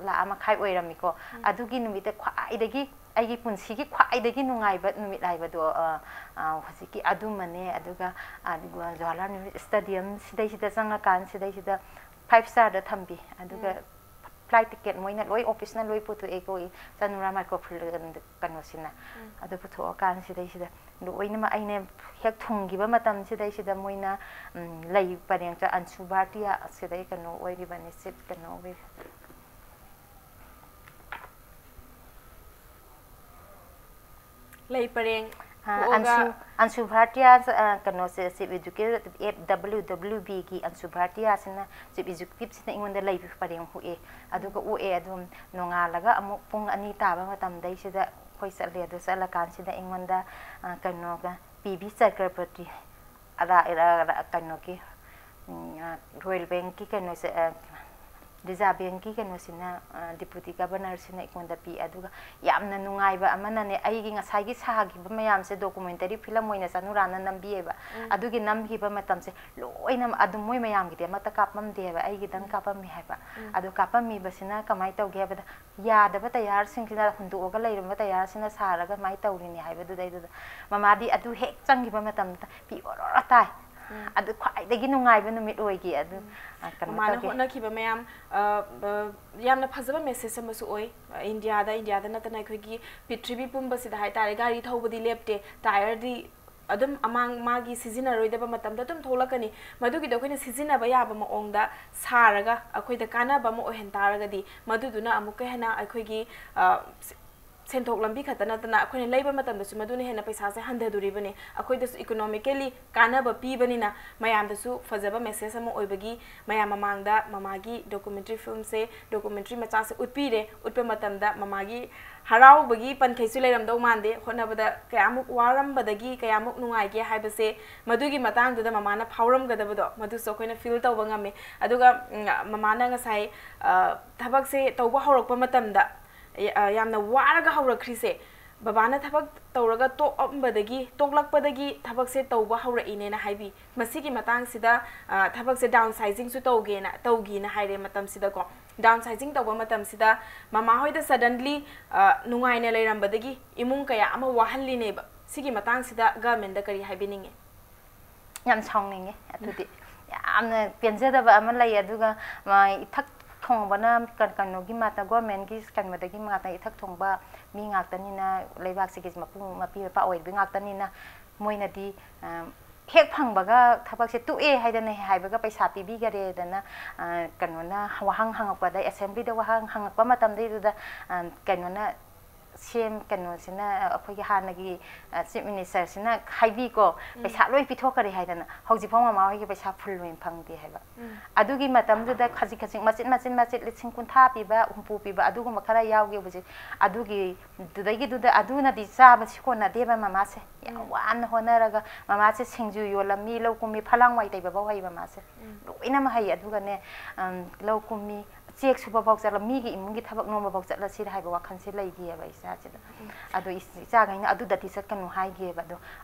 ꯂꯥꯛ ꯑꯃ ꯃꯈꯥꯏ ꯑꯣꯏꯔꯝꯃꯤꯀꯣ꯫ ꯎꯝ꯫ ꯑꯗꯨꯒꯤ ꯅꯨꯃꯤꯠꯇ ꯈ꯭ꯋꯥꯏꯗꯒꯤ, ꯑꯩꯒꯤ ꯄꯨꯟꯁꯤꯒꯤ ꯈ꯭ꯋꯥꯏꯗꯒꯤ ꯅꯨꯡꯉꯥꯏꯕ ꯅꯨꯃꯤꯠ ꯍꯥꯏꯕꯗꯣ, ꯑ, ꯑ, ꯍꯧꯖꯤꯛꯀꯤ ꯑꯗꯨꯃꯅꯦ꯫ ꯑꯗꯨꯒ, ꯑꯗꯨꯒ ꯖꯋꯥꯍꯔꯂꯥꯜ ꯅꯦꯍꯔꯨ ꯁ꯭ꯇꯦꯗꯤꯌꯝ ꯁꯤꯗꯩꯁꯤꯗ ꯆꯪꯉꯀꯥꯟ ꯁꯤꯗꯩꯁꯤꯗ ꯐꯥꯏꯚ ꯁ꯭ꯇꯥꯔꯗ ꯊꯝꯕꯤ꯫ ꯑꯗꯨꯒ ꯎꯝ꯫ ꯐ꯭ꯂꯥꯏꯠ ꯇꯤꯀꯦꯠ ꯃꯣꯏꯅ ꯂꯣꯏ, ꯑꯣꯐꯤꯁꯅ ꯂꯣꯏ ꯄꯨꯊꯣꯛꯑꯦꯀꯣ, ꯆꯅꯨꯔꯥ ꯃꯥꯏꯀ꯭ꯔꯣ ꯐꯤꯜ ꯀꯩꯅꯣꯁꯤꯅ꯫ ꯎꯝ꯫ ꯑꯗꯨ ꯄꯨꯊꯣꯛꯑꯀꯥꯟ ꯁꯤꯗꯩꯁꯤꯗ ꯂꯣꯏꯅꯃꯛ ꯑꯩꯅ ꯍꯦꯛ ꯊꯨꯡꯈꯤꯕ ꯃꯇꯝꯁꯤꯗꯩꯁꯤꯗ ꯃꯣꯏꯅ, ꯎꯝ, ꯂꯩ ꯄꯔꯦꯡ ꯆ-, ꯑꯟꯁꯨ ꯚꯥꯔꯇꯤꯌꯥ ꯁꯤꯗꯩ ꯀꯩꯅꯣ ꯑꯣꯏꯔꯤꯕꯅꯤ, ꯆꯤꯐ ꯀꯩꯅꯣ ꯑꯣꯏꯔꯤ-, ꯂꯩ ꯄꯔꯦꯡ ꯑ, ꯍꯨꯛꯑꯒ ꯑꯟꯁꯨ, ꯑꯟꯁꯨ ꯚꯥꯔꯇꯤꯌꯥ, ꯑ, ꯀꯩꯅꯣꯁꯦ, chief executive, F W W ꯕꯤꯒꯤ ꯑꯟꯁꯨ ꯚꯥꯔꯇꯤꯌꯥꯁꯤꯅ ꯆꯤꯐ ꯑꯦꯖꯨꯀꯦꯇꯤꯚꯁꯤꯅ ꯑꯩꯉꯣꯟꯗ ꯂꯩ ꯄꯔꯦꯡ ꯍꯨꯛꯑꯦ꯫ ꯑꯗꯨꯒ ꯎꯝ꯫ ꯎꯛꯑꯦ꯫ ꯑꯗꯨꯝ ꯅꯣꯡꯉꯥꯜꯂꯒ ꯑꯃꯨꯛ ꯄꯨꯡ ꯑꯅꯤ ꯇꯥꯕ ꯃꯇꯝꯗꯩꯁꯤꯗ ꯑꯩꯈꯣꯏ ꯆꯠꯂꯦ꯫ ꯑꯗꯨ ꯆꯠꯂꯀꯥꯟꯁꯤꯗ ꯑꯩꯉꯣꯟꯗ, ꯑ, ꯀꯩꯅꯣꯒ, ꯄꯤ ꯚꯤ ꯆꯀ꯭ꯔꯕꯔꯇꯤ, ꯑꯔꯥ-, ꯑꯔꯥ-, ꯑꯔꯥ-, ꯀꯩꯅꯣꯒꯤ, ꯎꯝ, ꯑ, ꯔꯣꯌꯦꯜ ꯕꯦꯡꯛꯀꯤ ꯀꯩꯅꯣꯁꯦ, ꯑ, ꯔꯤꯖꯥꯔꯚ ꯕꯦꯡꯛꯀꯤ ꯀꯩꯅꯣꯁꯤꯅ, ꯑ, ꯗꯤꯄꯨꯇꯤ ꯒꯕꯔꯅꯔꯁꯤꯅ ꯑꯩꯉꯣꯟꯗ ꯄꯤ꯫ ꯑꯗꯨꯒ ꯌꯥꯝꯅ ꯅꯨꯡꯉꯥꯏꯕ ꯑꯃꯅꯅꯦ, ꯑꯩꯒꯤ ꯉꯁꯥꯏꯒꯤ ꯁꯥꯈꯤꯕ ꯃꯌꯥꯝꯁꯦ ꯗꯣꯀꯨꯃꯦꯟꯇꯔꯤ ꯐꯤꯂꯝ ꯑꯣꯏꯅ ꯆꯅꯨꯔꯥꯅ ꯅꯝꯕꯤꯌꯦꯕ꯫ ꯎꯝ꯫ ꯑꯗꯨꯒꯤ ꯅꯝꯈꯤꯕ ꯃꯇꯝꯁꯦ ꯂꯣꯏꯅꯃꯛ ꯑꯗꯨꯝ ꯃꯣꯏ ꯃꯌꯥꯝꯒꯤꯗꯤ ꯑꯃꯠꯇ ꯀꯥꯞꯄꯝꯗꯦꯕ, ꯑꯩꯒꯤꯗꯪ ꯎꯝ꯫ ꯀꯥꯞꯄꯝꯃꯦ ꯍꯥꯏꯕ꯫ ꯎꯝ꯫ ꯑꯗꯨ ꯀꯥꯞꯄꯝꯃꯤꯕꯁꯤꯅ ꯀꯃꯥꯏꯅ ꯇꯧꯒꯦ ꯍꯥꯏꯕꯗ, ꯌꯥꯗꯕ ꯇꯌꯥꯔꯁꯤꯡꯁꯤꯅ ꯍꯨꯟꯗꯣꯛꯑꯒ ꯂꯩꯔꯝꯕ ꯇꯌꯥꯔꯁꯤꯅ ꯁꯥꯔꯒ ꯀꯃꯥꯏꯅ ꯇꯧꯔꯤꯅꯤ ꯍꯥꯏꯕꯗꯨꯗꯩꯗꯨꯗ ꯃꯃꯥꯗꯤ ꯑꯗꯨ ꯍꯦꯛ ꯆꯪꯈꯤꯕ ꯃꯇꯝꯗ ꯄꯤ ꯑꯣꯔꯣꯔꯣ ꯇꯥꯏ꯫ ꯎꯝ꯫ ꯑꯗꯨ ꯈ꯭ꯋꯥꯏꯗꯒꯤ ꯅꯨꯡꯉꯥꯏꯕ ꯅꯨꯃꯤꯠ ꯑꯣꯏꯈꯤ꯫ ꯑꯗꯨ, ꯎꯝ꯫ ꯑ, ꯀꯩꯅꯣ ꯃꯃꯥꯅ ꯇꯧꯈꯤ꯫ ꯍꯣꯠꯅꯈꯤꯕ ꯃꯌꯥꯝ, ꯑ, ꯑ, ꯌꯥꯝꯅ ꯐꯖꯕ ꯃꯦꯁꯦꯖ ꯑꯃꯁꯨ ꯑꯣꯏ꯫ ꯑ, ꯏꯟꯗꯤꯌꯥꯗ, ꯏꯟꯗꯤꯌꯥꯗ ꯅꯠꯇꯅ ꯑꯩꯈꯣꯏꯒꯤ ꯄ꯭ꯔꯤꯊꯤꯕꯤ ꯄꯨꯝꯕꯁꯤꯗ ꯍꯥꯏꯇꯥꯔꯦ, ꯒꯥꯔꯤ ꯊꯧꯕꯗꯤ ꯂꯦꯞꯇꯦ, ꯇꯥꯌꯔꯗꯤ ꯑꯗꯨꯝ ꯑꯃꯥꯡ ꯃꯥꯒꯤ ꯁꯤꯖꯤꯟꯅꯔꯣꯏꯗꯕ ꯃꯇꯝꯗ ꯑꯗꯨꯝ ꯊꯣꯛꯂꯛꯀꯅꯤ꯫ ꯃꯗꯨꯒꯤꯗꯣ ꯑꯩꯈꯣꯏꯅ ꯁꯤꯖꯤꯟꯅꯕ ꯌꯥꯕ ꯃꯑꯣꯡꯗ ꯁꯥꯔꯒ ꯑꯩꯈꯣꯏꯗ ꯀꯥꯟꯅꯕ ꯑꯃ ꯑꯣꯏꯍꯟ ꯇꯥꯔꯒꯗꯤ, ꯃꯗꯨꯗꯨꯅ ꯑꯃꯨꯛꯀ ꯍꯦꯟꯅ ꯑꯩꯈꯣꯏꯒꯤ, ꯑ, ꯁꯦꯟꯊꯣꯛ ꯂꯝꯕꯤ ꯈꯛꯇ ꯅꯠꯇꯅ ꯑꯩꯈꯣꯏꯅ ꯂꯩꯕ ꯃꯇꯝꯗꯁꯨ ꯃꯗꯨꯅ ꯍꯦꯟꯅ ꯄꯩꯁꯥꯁꯦ ꯍꯟꯊꯗꯣꯔꯤꯕꯅꯤ꯫ ꯑꯩꯈꯣꯏꯗꯁꯨ economically ꯀꯥꯟꯅꯕ ꯄꯤꯕꯅꯤꯅ ꯃꯌꯥꯝꯗꯁꯨ ꯐꯖꯕ message ꯑꯃ ꯑꯣꯏꯕꯒꯤ ꯃꯌꯥꯝ ꯃꯃꯥꯡꯗ ꯃꯃꯥꯒꯤ documentary filmꯁꯦ, documentary ꯃꯆꯥꯁꯦ ꯎꯠꯄꯤꯔꯦ꯫ ꯎꯠꯄ ꯃꯇꯝꯗ ꯃꯃꯥꯒꯤ ꯍꯔꯥꯎꯕꯒꯤ ꯄꯟꯈꯩꯁꯨ ꯂꯩꯔꯝꯗꯧ ꯃꯥꯟꯗꯦ꯫ ꯍꯣꯠꯅꯕꯗ ꯀꯌꯥꯃꯨꯛ ꯋꯥꯔꯝꯕꯗꯒꯤ, ꯀꯌꯥꯃꯨꯛ ꯅꯨꯡꯉꯥꯏꯒꯦ ꯍꯥꯏꯕꯁꯦ, ꯃꯗꯨꯒꯤ ꯃꯇꯥꯡꯗꯨꯗ ꯃꯃꯥꯅ ꯐꯥꯎꯔꯝꯒꯗꯕꯗꯣ, ꯃꯗꯨꯁꯨ ꯑꯩꯈꯣꯏꯅ feel ꯇꯧꯕ ꯉꯝꯃꯤ꯫ ꯑꯗꯨꯒ, ꯎꯝ, ꯃꯃꯥꯅ ꯉꯁꯥꯏ, ꯑ, ꯊꯕꯛꯁꯦ ꯇꯧꯕ ꯍꯧꯔꯛꯄ ꯃꯇꯝꯗ, ꯌꯥ-, ꯑ, ꯌꯥꯝꯅ ꯋꯥꯔꯒ ꯍꯧꯔꯛꯈ꯭ꯔꯤꯁꯦ, ꯕꯕꯥꯅ ꯊꯕꯛ ꯇꯧꯔꯒ ꯇꯣꯛꯑꯝꯕꯗꯒꯤ, ꯇꯣꯛꯂꯛꯄꯗꯒꯤ ꯊꯕꯛꯁꯦ ꯇꯧꯕ ꯍꯧꯔꯛꯏꯅꯦꯅ ꯍꯥꯏꯕꯤ꯫ ꯃꯁꯤꯒꯤ ꯃꯇꯥꯡꯁꯤꯗ, ꯑ, ꯊꯕꯛꯁꯦ downsizingꯁꯨ ꯇꯧꯒꯦꯅ, ꯇꯧꯒꯤꯅ ꯍꯥꯏꯔꯦ ꯃꯇꯝꯁꯤꯗꯀꯣ꯫ Downsizing ꯇꯧꯕ ꯃꯇꯝꯁꯤꯗ ꯃꯃꯥ ꯍꯣꯏꯗ suddenly, ꯑ, ꯅꯨꯡꯉꯥꯏꯅ ꯂꯩꯔꯝꯕꯗꯒꯤ ꯏꯃꯨꯡ ꯀꯌꯥ ꯑꯃ ꯋꯥꯍꯜꯂꯤꯅꯦꯕ꯫ ꯁꯤꯒꯤ ꯃꯇꯥꯡꯁꯤꯗ governmentꯗ ꯀꯔꯤ ꯍꯥꯏꯕꯤꯅꯤꯡꯉꯤ? ꯌꯥꯝ ꯁꯥꯎꯅꯤꯡꯉꯦ꯫ ꯑꯗꯨꯗꯤ ꯌꯥꯝꯅ ꯄꯦꯟꯖꯗꯕ ꯑꯃ ꯂꯩ꯫ ꯑꯗꯨꯒ, ꯃ, ꯏꯊꯛ ꯊꯣꯡꯕꯅ ꯀ-, ꯀꯩꯅꯣꯒꯤ ꯃꯥꯇ-, governmentꯒꯤ ꯀꯩꯅꯣꯗꯒꯤ ꯃꯥꯇ ꯏꯊꯛ ꯊꯣꯡꯕ ꯃꯤ ꯉꯥꯛꯇꯅꯤꯅ, ꯂꯩꯕꯥꯛꯁꯤꯒꯤ ꯃꯄꯨ ꯃꯄꯤ ꯃꯄꯥ ꯑꯣꯏꯕ ꯉꯥꯛꯇꯅꯤꯅ, ꯃꯣꯏꯅꯗꯤ, ꯑ, ꯍꯦꯛ ꯐꯪꯕꯒ ꯊꯕꯛꯁꯦ ꯇꯣꯛꯑꯦ ꯍꯥꯏꯗꯅ ꯍꯥꯏꯕꯒ ꯄꯩꯁꯥ ꯄꯤꯕꯤꯈꯔꯦꯗꯅ, ꯑ, ꯀꯩꯅꯣꯅ ꯋꯥꯍꯪ ꯍꯪꯉꯛꯄꯗ, assemblyꯗ ꯋꯥꯍꯪ ꯍꯪꯉꯛꯄ ꯃꯇꯝꯗꯩꯗꯨꯗ, ꯑ, ꯀꯩꯅꯣꯅ, ꯁꯤ ꯑꯦꯝ ꯀꯩꯅꯣꯁꯤꯅ, ꯑꯩꯈꯣꯏꯒꯤ ꯍꯥꯟꯅꯒꯤ, ꯑ, chief ministerꯁꯤꯅ ꯍꯥꯏꯕꯤꯀꯣ, ꯄꯩꯁꯥ ꯂꯣꯏ ꯄꯤꯊꯣꯛꯈꯔꯦ ꯍꯥꯏꯗꯅ, ꯍꯧꯖꯤꯛꯐꯥꯎ ꯃꯃꯥ ꯍꯣꯏꯒꯤ ꯄꯩꯁꯥ full ꯑꯣꯏꯅ ꯐꯪꯗꯦ ꯍꯥꯏꯕ꯫ ꯑꯗꯨꯒꯤ ꯃꯇꯝꯗꯨꯗ ꯈꯖꯤꯛ ꯈꯖꯤꯛ, ꯃꯆꯤꯠ ꯃꯆꯤꯠ ꯃꯆꯤꯠ, ꯂꯤꯁꯤꯡ ꯀꯨꯟꯊ꯭ꯔꯥ ꯄꯤꯕ, ꯍꯨꯝꯐꯨ ꯄꯤꯕ, ꯑꯗꯨꯒꯨꯝꯕ ꯈꯔ ꯌꯥꯎꯈꯤꯕꯁꯦ, ꯑꯗꯨꯒꯤꯗꯨꯗꯒꯤꯗꯨꯗ, ꯑꯗꯨꯅꯗꯤ ꯆꯥꯕꯁꯤ ꯀꯣꯟꯅꯗꯦꯕ ꯃꯃꯥꯁꯦ꯫ ꯌꯥꯝ ꯋꯥꯅ ꯍꯣꯠꯅꯔꯒ, ꯃꯃꯥꯁꯦ ꯁꯤꯡꯖꯨ ꯌꯣꯜꯂꯝꯃꯤ, ꯂꯧ ꯀꯨꯝꯃꯤ, ꯐꯂꯥꯡ ꯋꯥꯏ ꯇꯩꯕꯐꯥꯎ ꯍꯩ ꯃꯃꯥꯁꯦ꯫ ꯂꯣꯏꯅꯃꯛ ꯍꯩ꯫ ꯑꯗꯨꯒꯅꯦ, ꯑꯝ, ꯂꯧ ꯀꯨꯝꯃꯤ, ꯆꯦꯛ ꯁꯨꯕꯐꯥꯎ ꯆꯠꯂ, ꯃꯤꯒꯤ ꯏꯃꯨꯡꯒꯤ ꯊꯕꯛ ꯅꯣꯝꯕꯐꯥꯎ ꯆꯠꯂꯁꯤꯔ ꯍꯥꯏꯕ ꯋꯥꯈꯜꯁꯦ ꯂꯩꯈꯤꯑꯕ ꯏꯆꯥꯁꯤꯗ꯫ ꯑꯗꯣ ꯏꯆꯥꯈꯩꯅ ꯑꯗꯨꯗꯗꯤ ꯆꯠꯀꯅꯨ ꯍꯥꯏꯈꯤꯑꯕ꯫ ꯑꯗꯣ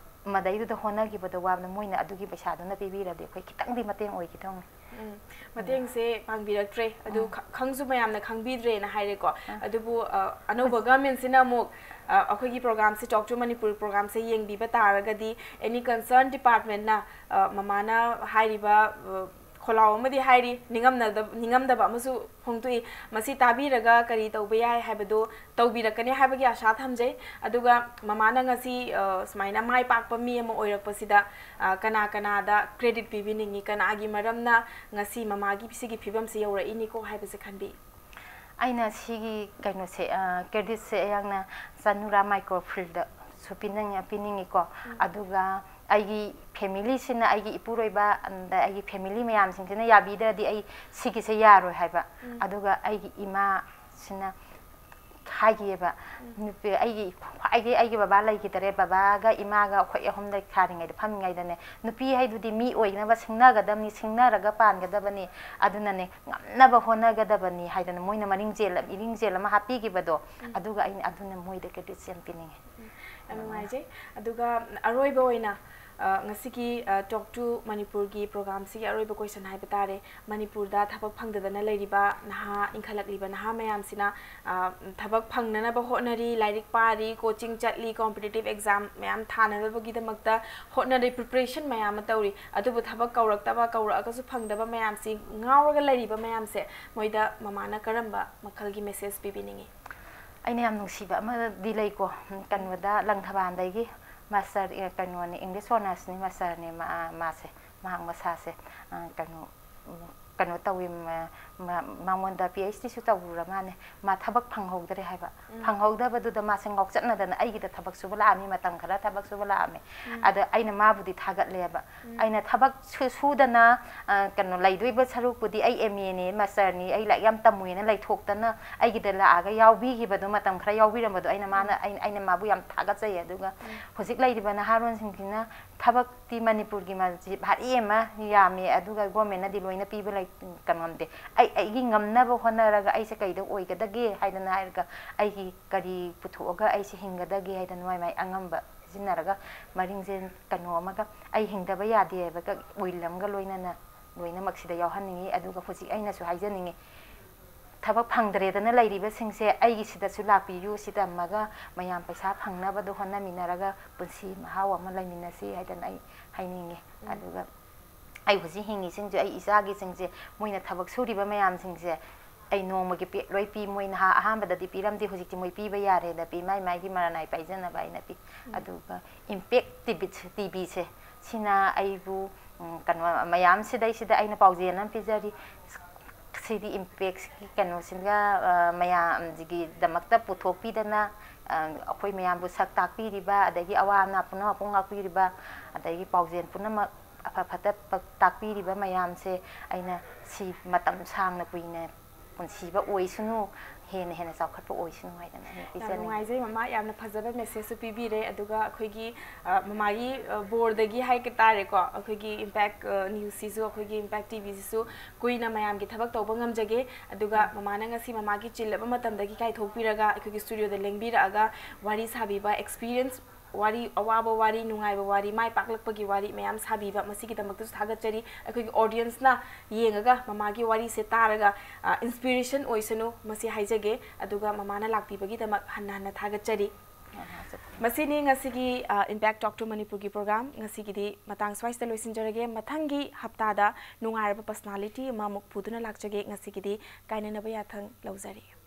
ꯃꯗꯩꯗꯨꯗ ꯍꯣꯠꯅꯈꯤꯕꯗꯣ ꯋꯥꯕꯅ, ꯃꯣꯏꯅ ꯑꯗꯨꯒꯤ ꯄꯩꯁꯥꯗꯨꯅ ꯄꯤꯕꯤꯔꯗꯤ ꯑꯩꯈꯣꯏ ꯈꯤꯇꯪꯗꯤ ꯃꯇꯦꯡ ꯑꯣꯏꯈꯤꯗꯧꯅꯤ꯫ ꯎꯝ, ꯃꯇꯦꯡꯁꯦ ꯄꯥꯡꯕꯤꯔꯛꯇ꯭ꯔꯦ꯫ ꯑꯗꯨ ꯈ-, ꯈꯪꯁꯨ ꯃꯌꯥꯝꯅ ꯈꯪꯕꯤꯗ꯭ꯔꯦꯅ ꯍꯥꯏꯔꯦꯀꯣ꯫ ꯑꯗꯨꯕꯨ, ꯑ, ꯑꯅꯧꯕ governmentꯁꯤꯅ ꯑꯃꯨꯛ, ꯑ, ꯑꯩꯈꯣꯏꯒꯤ programꯁꯦ, Talk to Manipur programꯁꯦ ꯌꯦꯡꯕꯤꯕ ꯇꯥꯔꯒꯗꯤ, any concern departmentꯅ, ꯑ, ꯃꯃꯥꯅ ꯍꯥꯏꯔꯤꯕ, ꯑ, ꯈꯣꯜꯂꯥꯎ ꯑꯃꯗꯤ ꯍꯥꯏꯔꯤ, ꯅꯤꯡꯉꯝꯅꯗ-, ꯅꯤꯡꯉꯝꯗꯕ ꯑꯃꯁꯨ ꯐꯣꯡꯗꯣꯛꯏ꯫ ꯃꯁꯤ ꯇꯥꯕꯤꯔꯒ ꯀꯔꯤ ꯇꯧꯕ ꯌꯥꯏ ꯍꯥꯏꯕꯗꯨ ꯇꯧꯕꯤꯔꯛꯀꯅꯤ ꯍꯥꯏꯕꯒꯤ ꯑꯥꯁꯥ ꯊꯝꯖꯩ꯫ ꯑꯗꯨꯒ ꯃꯃꯥꯅ ꯉꯁꯤ, ꯑ, ꯁꯨꯃꯥꯏꯅ ꯃꯥꯏ ꯄꯥꯛꯄ ꯃꯤ ꯑꯃ ꯑꯣꯏꯔꯛꯄꯁꯤꯗ, ꯑ, ꯀꯅꯥ ꯀꯅꯥꯗ credit ꯄꯤꯕꯤꯅꯤꯡꯉꯤ, ꯀꯅꯥꯒꯤ ꯃꯔꯝꯅ ꯉꯁꯤ ꯃꯃꯥꯒꯤ ꯁꯤꯒꯤ ꯐꯤꯕꯝꯁꯤ ꯌꯧꯔꯛꯏꯅꯤꯀꯣ ꯍꯥꯏꯕꯁꯦ ꯈꯟꯕꯤ? ꯑꯩꯅ ꯁꯤꯒꯤ ꯀꯩꯅꯣꯁꯦ, ꯑ, creditꯁꯦ ꯑꯩꯍꯥꯛꯅ ꯆꯅꯨꯔꯥ ꯃꯥꯏꯀ꯭ꯔꯣ ꯐꯤꯜꯗꯁꯨ ꯄꯤꯅꯤꯡꯉꯦ, ꯄꯤꯅꯤꯡꯉꯤꯀꯣ꯫ ꯑꯗꯨꯒ ꯑꯩꯒꯤ familyꯁꯤꯅ, ꯑꯩꯒꯤ ꯏꯄꯨꯔꯣꯏꯕ, ꯑꯗ ꯑꯩꯒꯤ family ꯃꯌꯥꯝꯁꯤꯡꯁꯤꯅ ꯌꯥꯕꯤꯗ꯭ꯔꯗꯤ ꯑꯩ ꯁꯤꯒꯤꯁꯦ ꯌꯥꯔꯣꯏ ꯍꯥꯏꯕ꯫ ꯑꯗꯨꯒ ꯑꯩꯒꯤ ꯏꯃꯥꯁꯤꯅ ꯍꯥꯏꯈꯤꯑꯕ, ꯅꯨꯄꯤ, ꯑꯩꯒꯤ ꯈ꯭ꯋꯥꯏꯗꯒꯤ, ꯑꯩꯒꯤ ꯕꯕꯥ ꯂꯩꯈꯤꯗꯔꯦ, ꯕꯕꯥꯒ ꯏꯃꯥꯒ ꯑꯩꯈꯣꯏ ꯑꯍꯨꯝ ꯂꯩꯁꯥꯔꯤꯉꯩꯗ, ꯐꯝꯃꯤꯉꯩꯗꯅꯦ, "ꯅꯨꯄꯤ ꯍꯥꯏꯗꯨꯗꯤ ꯃꯤ ꯑꯣꯏꯅꯕ ꯁꯤꯡꯅꯒꯗꯕꯅꯤ, ꯁꯤꯡꯅꯔꯒ ꯄꯥꯟꯒꯗꯕꯅꯤ, ꯑꯗꯨꯅꯅꯦ, ꯉꯝꯅꯕ ꯍꯣꯠꯅꯒꯗꯕꯅꯤ" ꯍꯥꯏꯗꯅ ꯃꯣꯏꯅ ꯃꯔꯤꯡꯖꯦꯜ, ꯏꯔꯤꯡꯖꯦꯜ ꯑꯃ ꯍꯥꯞꯄꯤꯈꯤꯕꯗꯣ, ꯑꯗꯨꯒ ꯑꯩꯅ ꯑꯗꯨꯅ ꯃꯣꯏꯗ creditꯁꯦ ꯌꯥꯝ ꯄꯤꯅꯤꯡꯉꯦ꯫ ꯌꯥꯝ ꯅꯨꯡꯉꯥꯏꯖꯩ꯫ ꯑꯗꯨꯒ ꯑꯔꯣꯏꯕ ꯑꯣꯏꯅ, ꯑ, ꯉꯁꯤꯒꯤ, ꯑ, Talk to ꯃꯅꯤꯄꯨꯔꯒꯤ programꯁꯤꯒꯤ ꯑꯔꯣꯏꯕ question ꯍꯥꯏꯕ ꯇꯥꯔꯦ, ꯃꯅꯤꯄꯨꯔꯗ ꯊꯕꯛ ꯐꯪꯗꯗꯅ ꯂꯩꯔꯤꯕ ꯅꯍꯥ, ꯏꯟꯈꯠꯂꯛꯂꯤꯕ ꯅꯍꯥ ꯃꯌꯥꯝꯁꯤꯅ, ꯑ, ꯊꯕꯛ ꯐꯪꯅꯅꯕ ꯍꯣꯠꯅꯔꯤ, ꯂꯥꯏꯔꯤꯛ ꯄꯥꯔꯤ, coaching ꯆꯠꯂꯤ, competitive exam ꯃꯌꯥꯝ ꯊꯥꯅꯅꯕꯒꯤꯗꯃꯛꯇ ꯍꯣꯠꯅꯔꯤ, preparation ꯃꯌꯥꯝ ꯑꯃ ꯇꯧꯔꯤ꯫ ꯑꯗꯨꯕꯨ ꯊꯕꯛ ꯀꯧꯔꯛꯇꯕ, ꯀꯧꯔꯛꯑꯒꯁꯨ ꯐꯪꯗꯕ ꯃꯌꯥꯝꯁꯤ, ꯉꯥꯎꯔꯒ ꯂꯩꯔꯤꯕ ꯃꯌꯥꯝꯁꯦ, ꯃꯣꯏꯗ ꯃꯃꯥꯅ ꯀꯔꯝꯕ ꯃꯈꯜꯒꯤ message ꯄꯤꯕꯤꯅꯤꯡꯉꯤ? ꯑꯩꯅ ꯌꯥꯝ ꯅꯨꯡꯁꯤꯕ ꯑꯃꯗꯤ ꯂꯩꯀꯣ, ꯀꯩꯅꯣꯗ, ꯂꯪꯊꯕꯥꯜꯗꯒꯤ master, ꯑꯦ, ꯀꯩꯅꯣꯅꯦ, English honoursꯅꯤ, masterꯅꯦ ꯃꯥ-, ꯃꯥꯁꯦ, ꯃꯍꯥꯛ ꯃꯁꯥꯁꯦ, ꯑ, ꯀꯩꯅꯣ, ꯎꯝ, ꯀꯩꯅꯣ ꯇꯧꯋꯤ, ꯃ-, ꯃ-, ꯃꯉꯣꯟꯗ PhDꯁꯨ ꯇꯧꯔꯨꯔ ꯃꯥꯅꯦ, ꯃꯥ ꯊꯕꯛ ꯐꯪꯍꯧꯗ꯭ꯔꯦ ꯍꯥꯏꯕ꯫ ꯐꯪꯍꯧꯗꯕꯗꯨꯗ ꯃꯥꯁꯦ ꯉꯥꯎꯆꯠꯅꯗꯅ ꯑꯩꯒꯤꯗ ꯊꯕꯛ ꯁꯨꯕ ꯂꯥꯛꯑꯝꯃꯤ, ꯃꯇꯝ ꯈꯔ ꯊꯕꯛ ꯁꯨꯕ ꯂꯥꯛꯑꯝꯃꯤ꯫ ꯑꯗ ꯑꯩꯅ ꯃꯥꯕꯨꯗꯤ ꯊꯥꯒꯠꯂꯦꯕ꯫ ꯑꯩꯅ ꯊꯕꯛ ꯁꯨ-, ꯁꯨꯗꯅ, ꯑ, ꯀꯩꯅꯣ, ꯂꯩꯗꯣꯏꯕ ꯁꯔꯨꯛꯄꯨꯗꯤ, ꯑꯩ MAꯅꯦ, masterꯅꯤ, ꯑꯩ ꯂꯥꯏꯔꯤꯛ ꯌꯥꯝ ꯇꯝꯃꯨꯏꯅ ꯂꯩꯊꯣꯛꯇꯅ ꯑꯩꯒꯤꯗ ꯂꯥꯛꯑꯒ ꯌꯥꯎꯕꯤꯈꯤꯕꯗꯣ, ꯃꯇꯝ ꯈꯔ ꯌꯥꯎꯕꯤꯔꯝꯕꯗꯣ, ꯑꯩꯅ ꯃꯥꯅ, ꯑꯩꯅ, ꯑꯩꯅ ꯃꯥꯕꯨ ꯌꯥꯝ ꯊꯥꯒꯠꯆꯩ꯫ ꯑꯗꯨꯒ ꯍꯧꯖꯤꯛ ꯂꯩꯔꯤꯕ ꯅꯍꯥꯔꯣꯟꯁꯤꯡꯁꯤꯅ ꯊꯕꯛꯇꯤ ꯃꯅꯤꯄꯨꯔꯒꯤ ꯃꯁꯤ ꯚꯥꯔꯤ ꯑꯃ ꯌꯥꯝꯃꯤ, ꯑꯗꯨꯒ governmentꯅꯗꯤ ꯂꯣꯏꯅ ꯄꯤꯕ ꯂꯩ, ꯀꯩꯅꯣ ꯉꯝꯗꯦ꯫ ꯑꯩ, ꯑꯩꯒꯤ ꯉꯝꯅꯕ ꯍꯣꯠꯅꯔꯒ ꯑꯩꯁꯦ ꯀꯩꯗ ꯑꯣꯏꯒꯗꯒꯦ ꯍꯥꯏꯗꯅ ꯍꯥꯏꯔꯒ, ꯑꯩꯒꯤ ꯀꯔꯤ ꯄꯨꯊꯣꯛꯑꯒ ꯑꯩꯁꯦ ꯍꯤꯡꯒꯗꯒꯦ ꯍꯥꯏꯗꯅ ꯃꯥꯏ ꯃꯥꯏ ꯑꯉꯝꯕ ꯁꯤꯖꯤꯟꯅꯔꯒ, ꯃꯔꯤꯡꯖꯦꯜ ꯀꯩꯅꯣ ꯑꯃꯒ, ꯑꯩ ꯍꯤꯡꯗꯕ ꯌꯥꯗꯦ ꯍꯥꯏꯕꯒ, will ꯑꯃꯒ ꯂꯣꯏꯅꯅ ꯂꯣꯏꯅꯃꯛꯁꯤꯗ ꯌꯥꯎꯍꯟꯅꯤꯡꯉꯤ꯫ ꯑꯗꯨꯒ ꯍꯧꯖꯤꯛ ꯑꯩꯅꯁꯨ ꯍꯥꯏꯖꯅꯤꯡꯉꯤ, ꯊꯕꯛ ꯐꯪꯗ꯭ꯔꯦꯗꯅ ꯂꯩꯔꯤꯕꯁꯤꯡꯁꯦ ꯑꯩꯒꯤ ꯁꯤꯗꯁꯨ ꯂꯥꯛꯄꯤꯌꯨ, ꯁꯤ ꯇꯝꯃꯒ ꯃꯌꯥꯝ ꯄꯩꯁꯥ ꯐꯪꯅꯕꯗꯣ ꯍꯣꯠꯅꯃꯤꯟꯅꯔꯒ ꯄꯨꯟꯁꯤ ꯃꯍꯥꯎ ꯑꯃ ꯂꯩꯃꯤꯟꯅꯁꯤ ꯍꯥꯏꯗꯅ ꯑꯩ ꯍꯥꯏꯅꯤꯡꯉꯤ꯫ ꯑꯗꯨꯒ ꯑꯩ ꯍꯧꯖꯤꯛ ꯍꯤꯡꯉꯤꯁꯤꯡꯁꯦ, ꯑꯩ ꯏꯆꯥꯒꯤꯁꯤꯡꯁꯦ, ꯃꯣꯏꯅ ꯊꯕꯛ ꯁꯨꯔꯤꯕ ꯃꯌꯥꯝꯁꯤꯡꯁꯦ ꯑꯩ ꯅꯣꯡꯃꯒꯤ ꯄꯦꯛ ꯂꯣꯏ ꯄꯤ꯫ ꯃꯣꯏꯅ ꯑꯍꯥ-, ꯑꯍꯥꯟꯕꯗꯗꯤ ꯄꯤꯔꯝꯗꯦ, ꯍꯧꯖꯤꯛꯇꯤ ꯃꯣꯏ ꯄꯤꯕ ꯌꯥꯔꯦꯅ ꯄꯤ, ꯃꯥꯏ ꯃꯥꯏꯒꯤ ꯃꯔꯥꯅꯥꯏ ꯄꯥꯏꯖꯅꯕ ꯍꯥꯏꯅ ꯄꯤ꯫ ꯑꯗꯨꯒ ꯏꯝꯄꯦꯛ ꯇꯤꯚꯤ, ꯇꯤꯚꯤꯁꯦ, ꯁꯤꯅ ꯑꯩꯕꯨ, ꯎꯝ, ꯀꯩꯅꯣ, ꯃꯌꯥꯝ ꯁꯤꯗꯩꯁꯤꯗ ꯑꯩꯅ ꯄꯥꯎꯖꯦꯜ ꯑꯃ ꯄꯤꯖꯔꯤ꯫ ꯁꯤꯗꯤ ꯏꯝꯄꯦꯛꯁꯀꯤ ꯀꯩꯅꯣꯁꯤꯒ, ꯑ, ꯃꯌꯥꯝꯁꯤꯒꯤꯗꯃꯛꯇ ꯄꯨꯊꯣꯛꯄꯤꯗꯅ, ꯑ, ꯑꯩꯈꯣꯏ ꯃꯌꯥꯝꯕꯨ ꯁꯛ ꯇꯥꯛꯄꯤꯔꯤꯕ, ꯑꯗꯒꯤ ꯑꯋꯥ ꯑꯅꯥ ꯄꯨꯝꯅꯃꯛꯄꯨ ꯉꯥꯛꯄꯤꯔꯤꯕ, ꯑꯗꯒꯤ ꯄꯥꯎꯖꯦꯜ ꯄꯨꯝꯅꯃꯛ ꯑꯐ ꯐꯠꯇ ꯄ-, ꯇꯥꯛꯄꯤꯔꯤꯕ ꯃꯌꯥꯝꯁꯦ ꯑꯩꯅ ꯁꯤ ꯃꯇꯝ ꯁꯥꯡꯅ ꯀꯨꯏꯅ ꯄꯨꯟꯁꯤꯕ ꯑꯣꯏꯁꯅꯨ, ꯍꯦꯟꯅ ꯍꯦꯟꯅ ꯆꯥꯎꯈꯠꯄ ꯑꯣꯏꯁꯅꯨ ꯍꯥꯏꯗꯅ ꯑꯩꯅ ꯌꯥꯝ ꯄꯤꯖꯅꯤꯡꯉꯤ꯫ ꯅꯨꯡꯉꯥꯏꯖꯩ ꯃꯃꯥ, ꯌꯥꯝꯅ ꯐꯖꯕ ꯃꯦꯁꯦꯖꯁꯨ ꯄꯤꯕꯤꯔꯦ꯫ ꯑꯗꯨꯒ ꯑꯩꯈꯣꯏꯒꯤ, ꯑ, ꯃꯃꯥꯒꯤ, ꯑ, ꯕꯣꯔꯗꯒꯤ ꯍꯥꯏ ꯇꯥꯔꯦꯀꯣ, ꯑꯩꯈꯣꯏꯒꯤ ꯏꯝꯄꯦꯛ, ꯑ, ꯅ꯭ꯌꯨꯁꯁꯤꯁꯨ, ꯑꯩꯈꯣꯏꯒꯤ ꯏꯝꯄꯦꯛ ꯇꯤꯚꯤꯁꯤꯁꯨ ꯀꯨꯏꯅ ꯃꯌꯥꯝꯒꯤ ꯊꯕꯛ ꯇꯧꯕ ꯉꯝꯖꯒꯦ꯫ ꯑꯗꯨꯒ ꯃꯃꯥꯅ ꯉꯁꯤ ꯃꯃꯥꯒꯤ ꯆꯤꯜꯂꯕ ꯃꯇꯝꯗꯒꯤ ꯀꯥꯏꯊꯣꯛꯄꯤꯔꯒ ꯑꯩꯈꯣꯏꯒꯤ ꯁ꯭ꯇꯨꯗꯤꯑꯣꯗ ꯂꯦꯡꯕꯤꯔꯛꯑꯒ ꯋꯥꯔꯤ ꯁꯥꯕꯤꯕ, ꯑꯦꯛꯁꯄꯤꯔꯤꯌꯦꯟꯁ, ꯋꯥꯔꯤ, ꯑꯋꯥꯕ ꯋꯥꯔꯤ, ꯅꯨꯡꯉꯥꯏꯕ ꯋꯥꯔꯤ, ꯃꯥꯏ ꯄꯥꯛꯂꯛꯄꯒꯤ ꯋꯥꯔꯤ ꯃꯌꯥꯝ ꯁꯥꯕꯤꯕ, ꯃꯁꯤꯒꯤꯗꯃꯛꯇꯁꯨ ꯊꯥꯒꯠꯆꯔꯤ꯫ ꯑꯩꯈꯣꯏꯒꯤ ꯑꯣꯗꯤꯌꯦꯟꯁꯅ ꯌꯦꯡꯉꯒ ꯃꯃꯥꯒꯤ ꯋꯥꯔꯤꯁꯦ ꯇꯥꯔꯒ, ꯑ, ꯏꯟꯁꯄꯤꯔꯦꯁꯟ ꯑꯣꯏꯁꯅꯨ, ꯃꯁꯤ ꯍꯥꯏꯖꯒꯦ꯫ ꯑꯗꯨꯒ ꯃꯃꯥꯅ ꯂꯥꯛꯄꯤꯕꯒꯤ ꯗꯃꯛ ꯍꯟꯅ ꯍꯟꯅ ꯊꯥꯒꯠꯆꯔꯤ꯫ ꯃꯁꯤꯅꯤ ꯉꯁꯤꯒꯤ, ꯑ, Impact Talk to Manipur ꯒꯤ ꯄ꯭ꯔꯣꯒ꯭ꯔꯥꯝ꯫ ꯉꯁꯤꯒꯤꯗꯤ ꯃꯇꯥꯡ ꯁ꯭ꯋꯥꯏꯁꯤꯗ ꯂꯣꯏꯁꯤꯟꯖꯔꯒꯦ꯫ ꯃꯊꯪꯒꯤ ꯍꯞꯇꯥꯗ ꯅꯨꯡꯉꯥꯏꯔꯕ ꯄꯔꯁꯣꯅꯥꯂꯤꯇꯤ ꯑꯃꯃꯨꯛ ꯄꯨꯗꯨꯅ ꯂꯥꯛꯆꯒꯦ꯫ ꯉꯁꯤꯒꯤꯗꯤ ꯀꯥꯏꯅꯅꯕ ꯌꯥꯊꯪ ꯂꯧꯖꯔꯤ꯫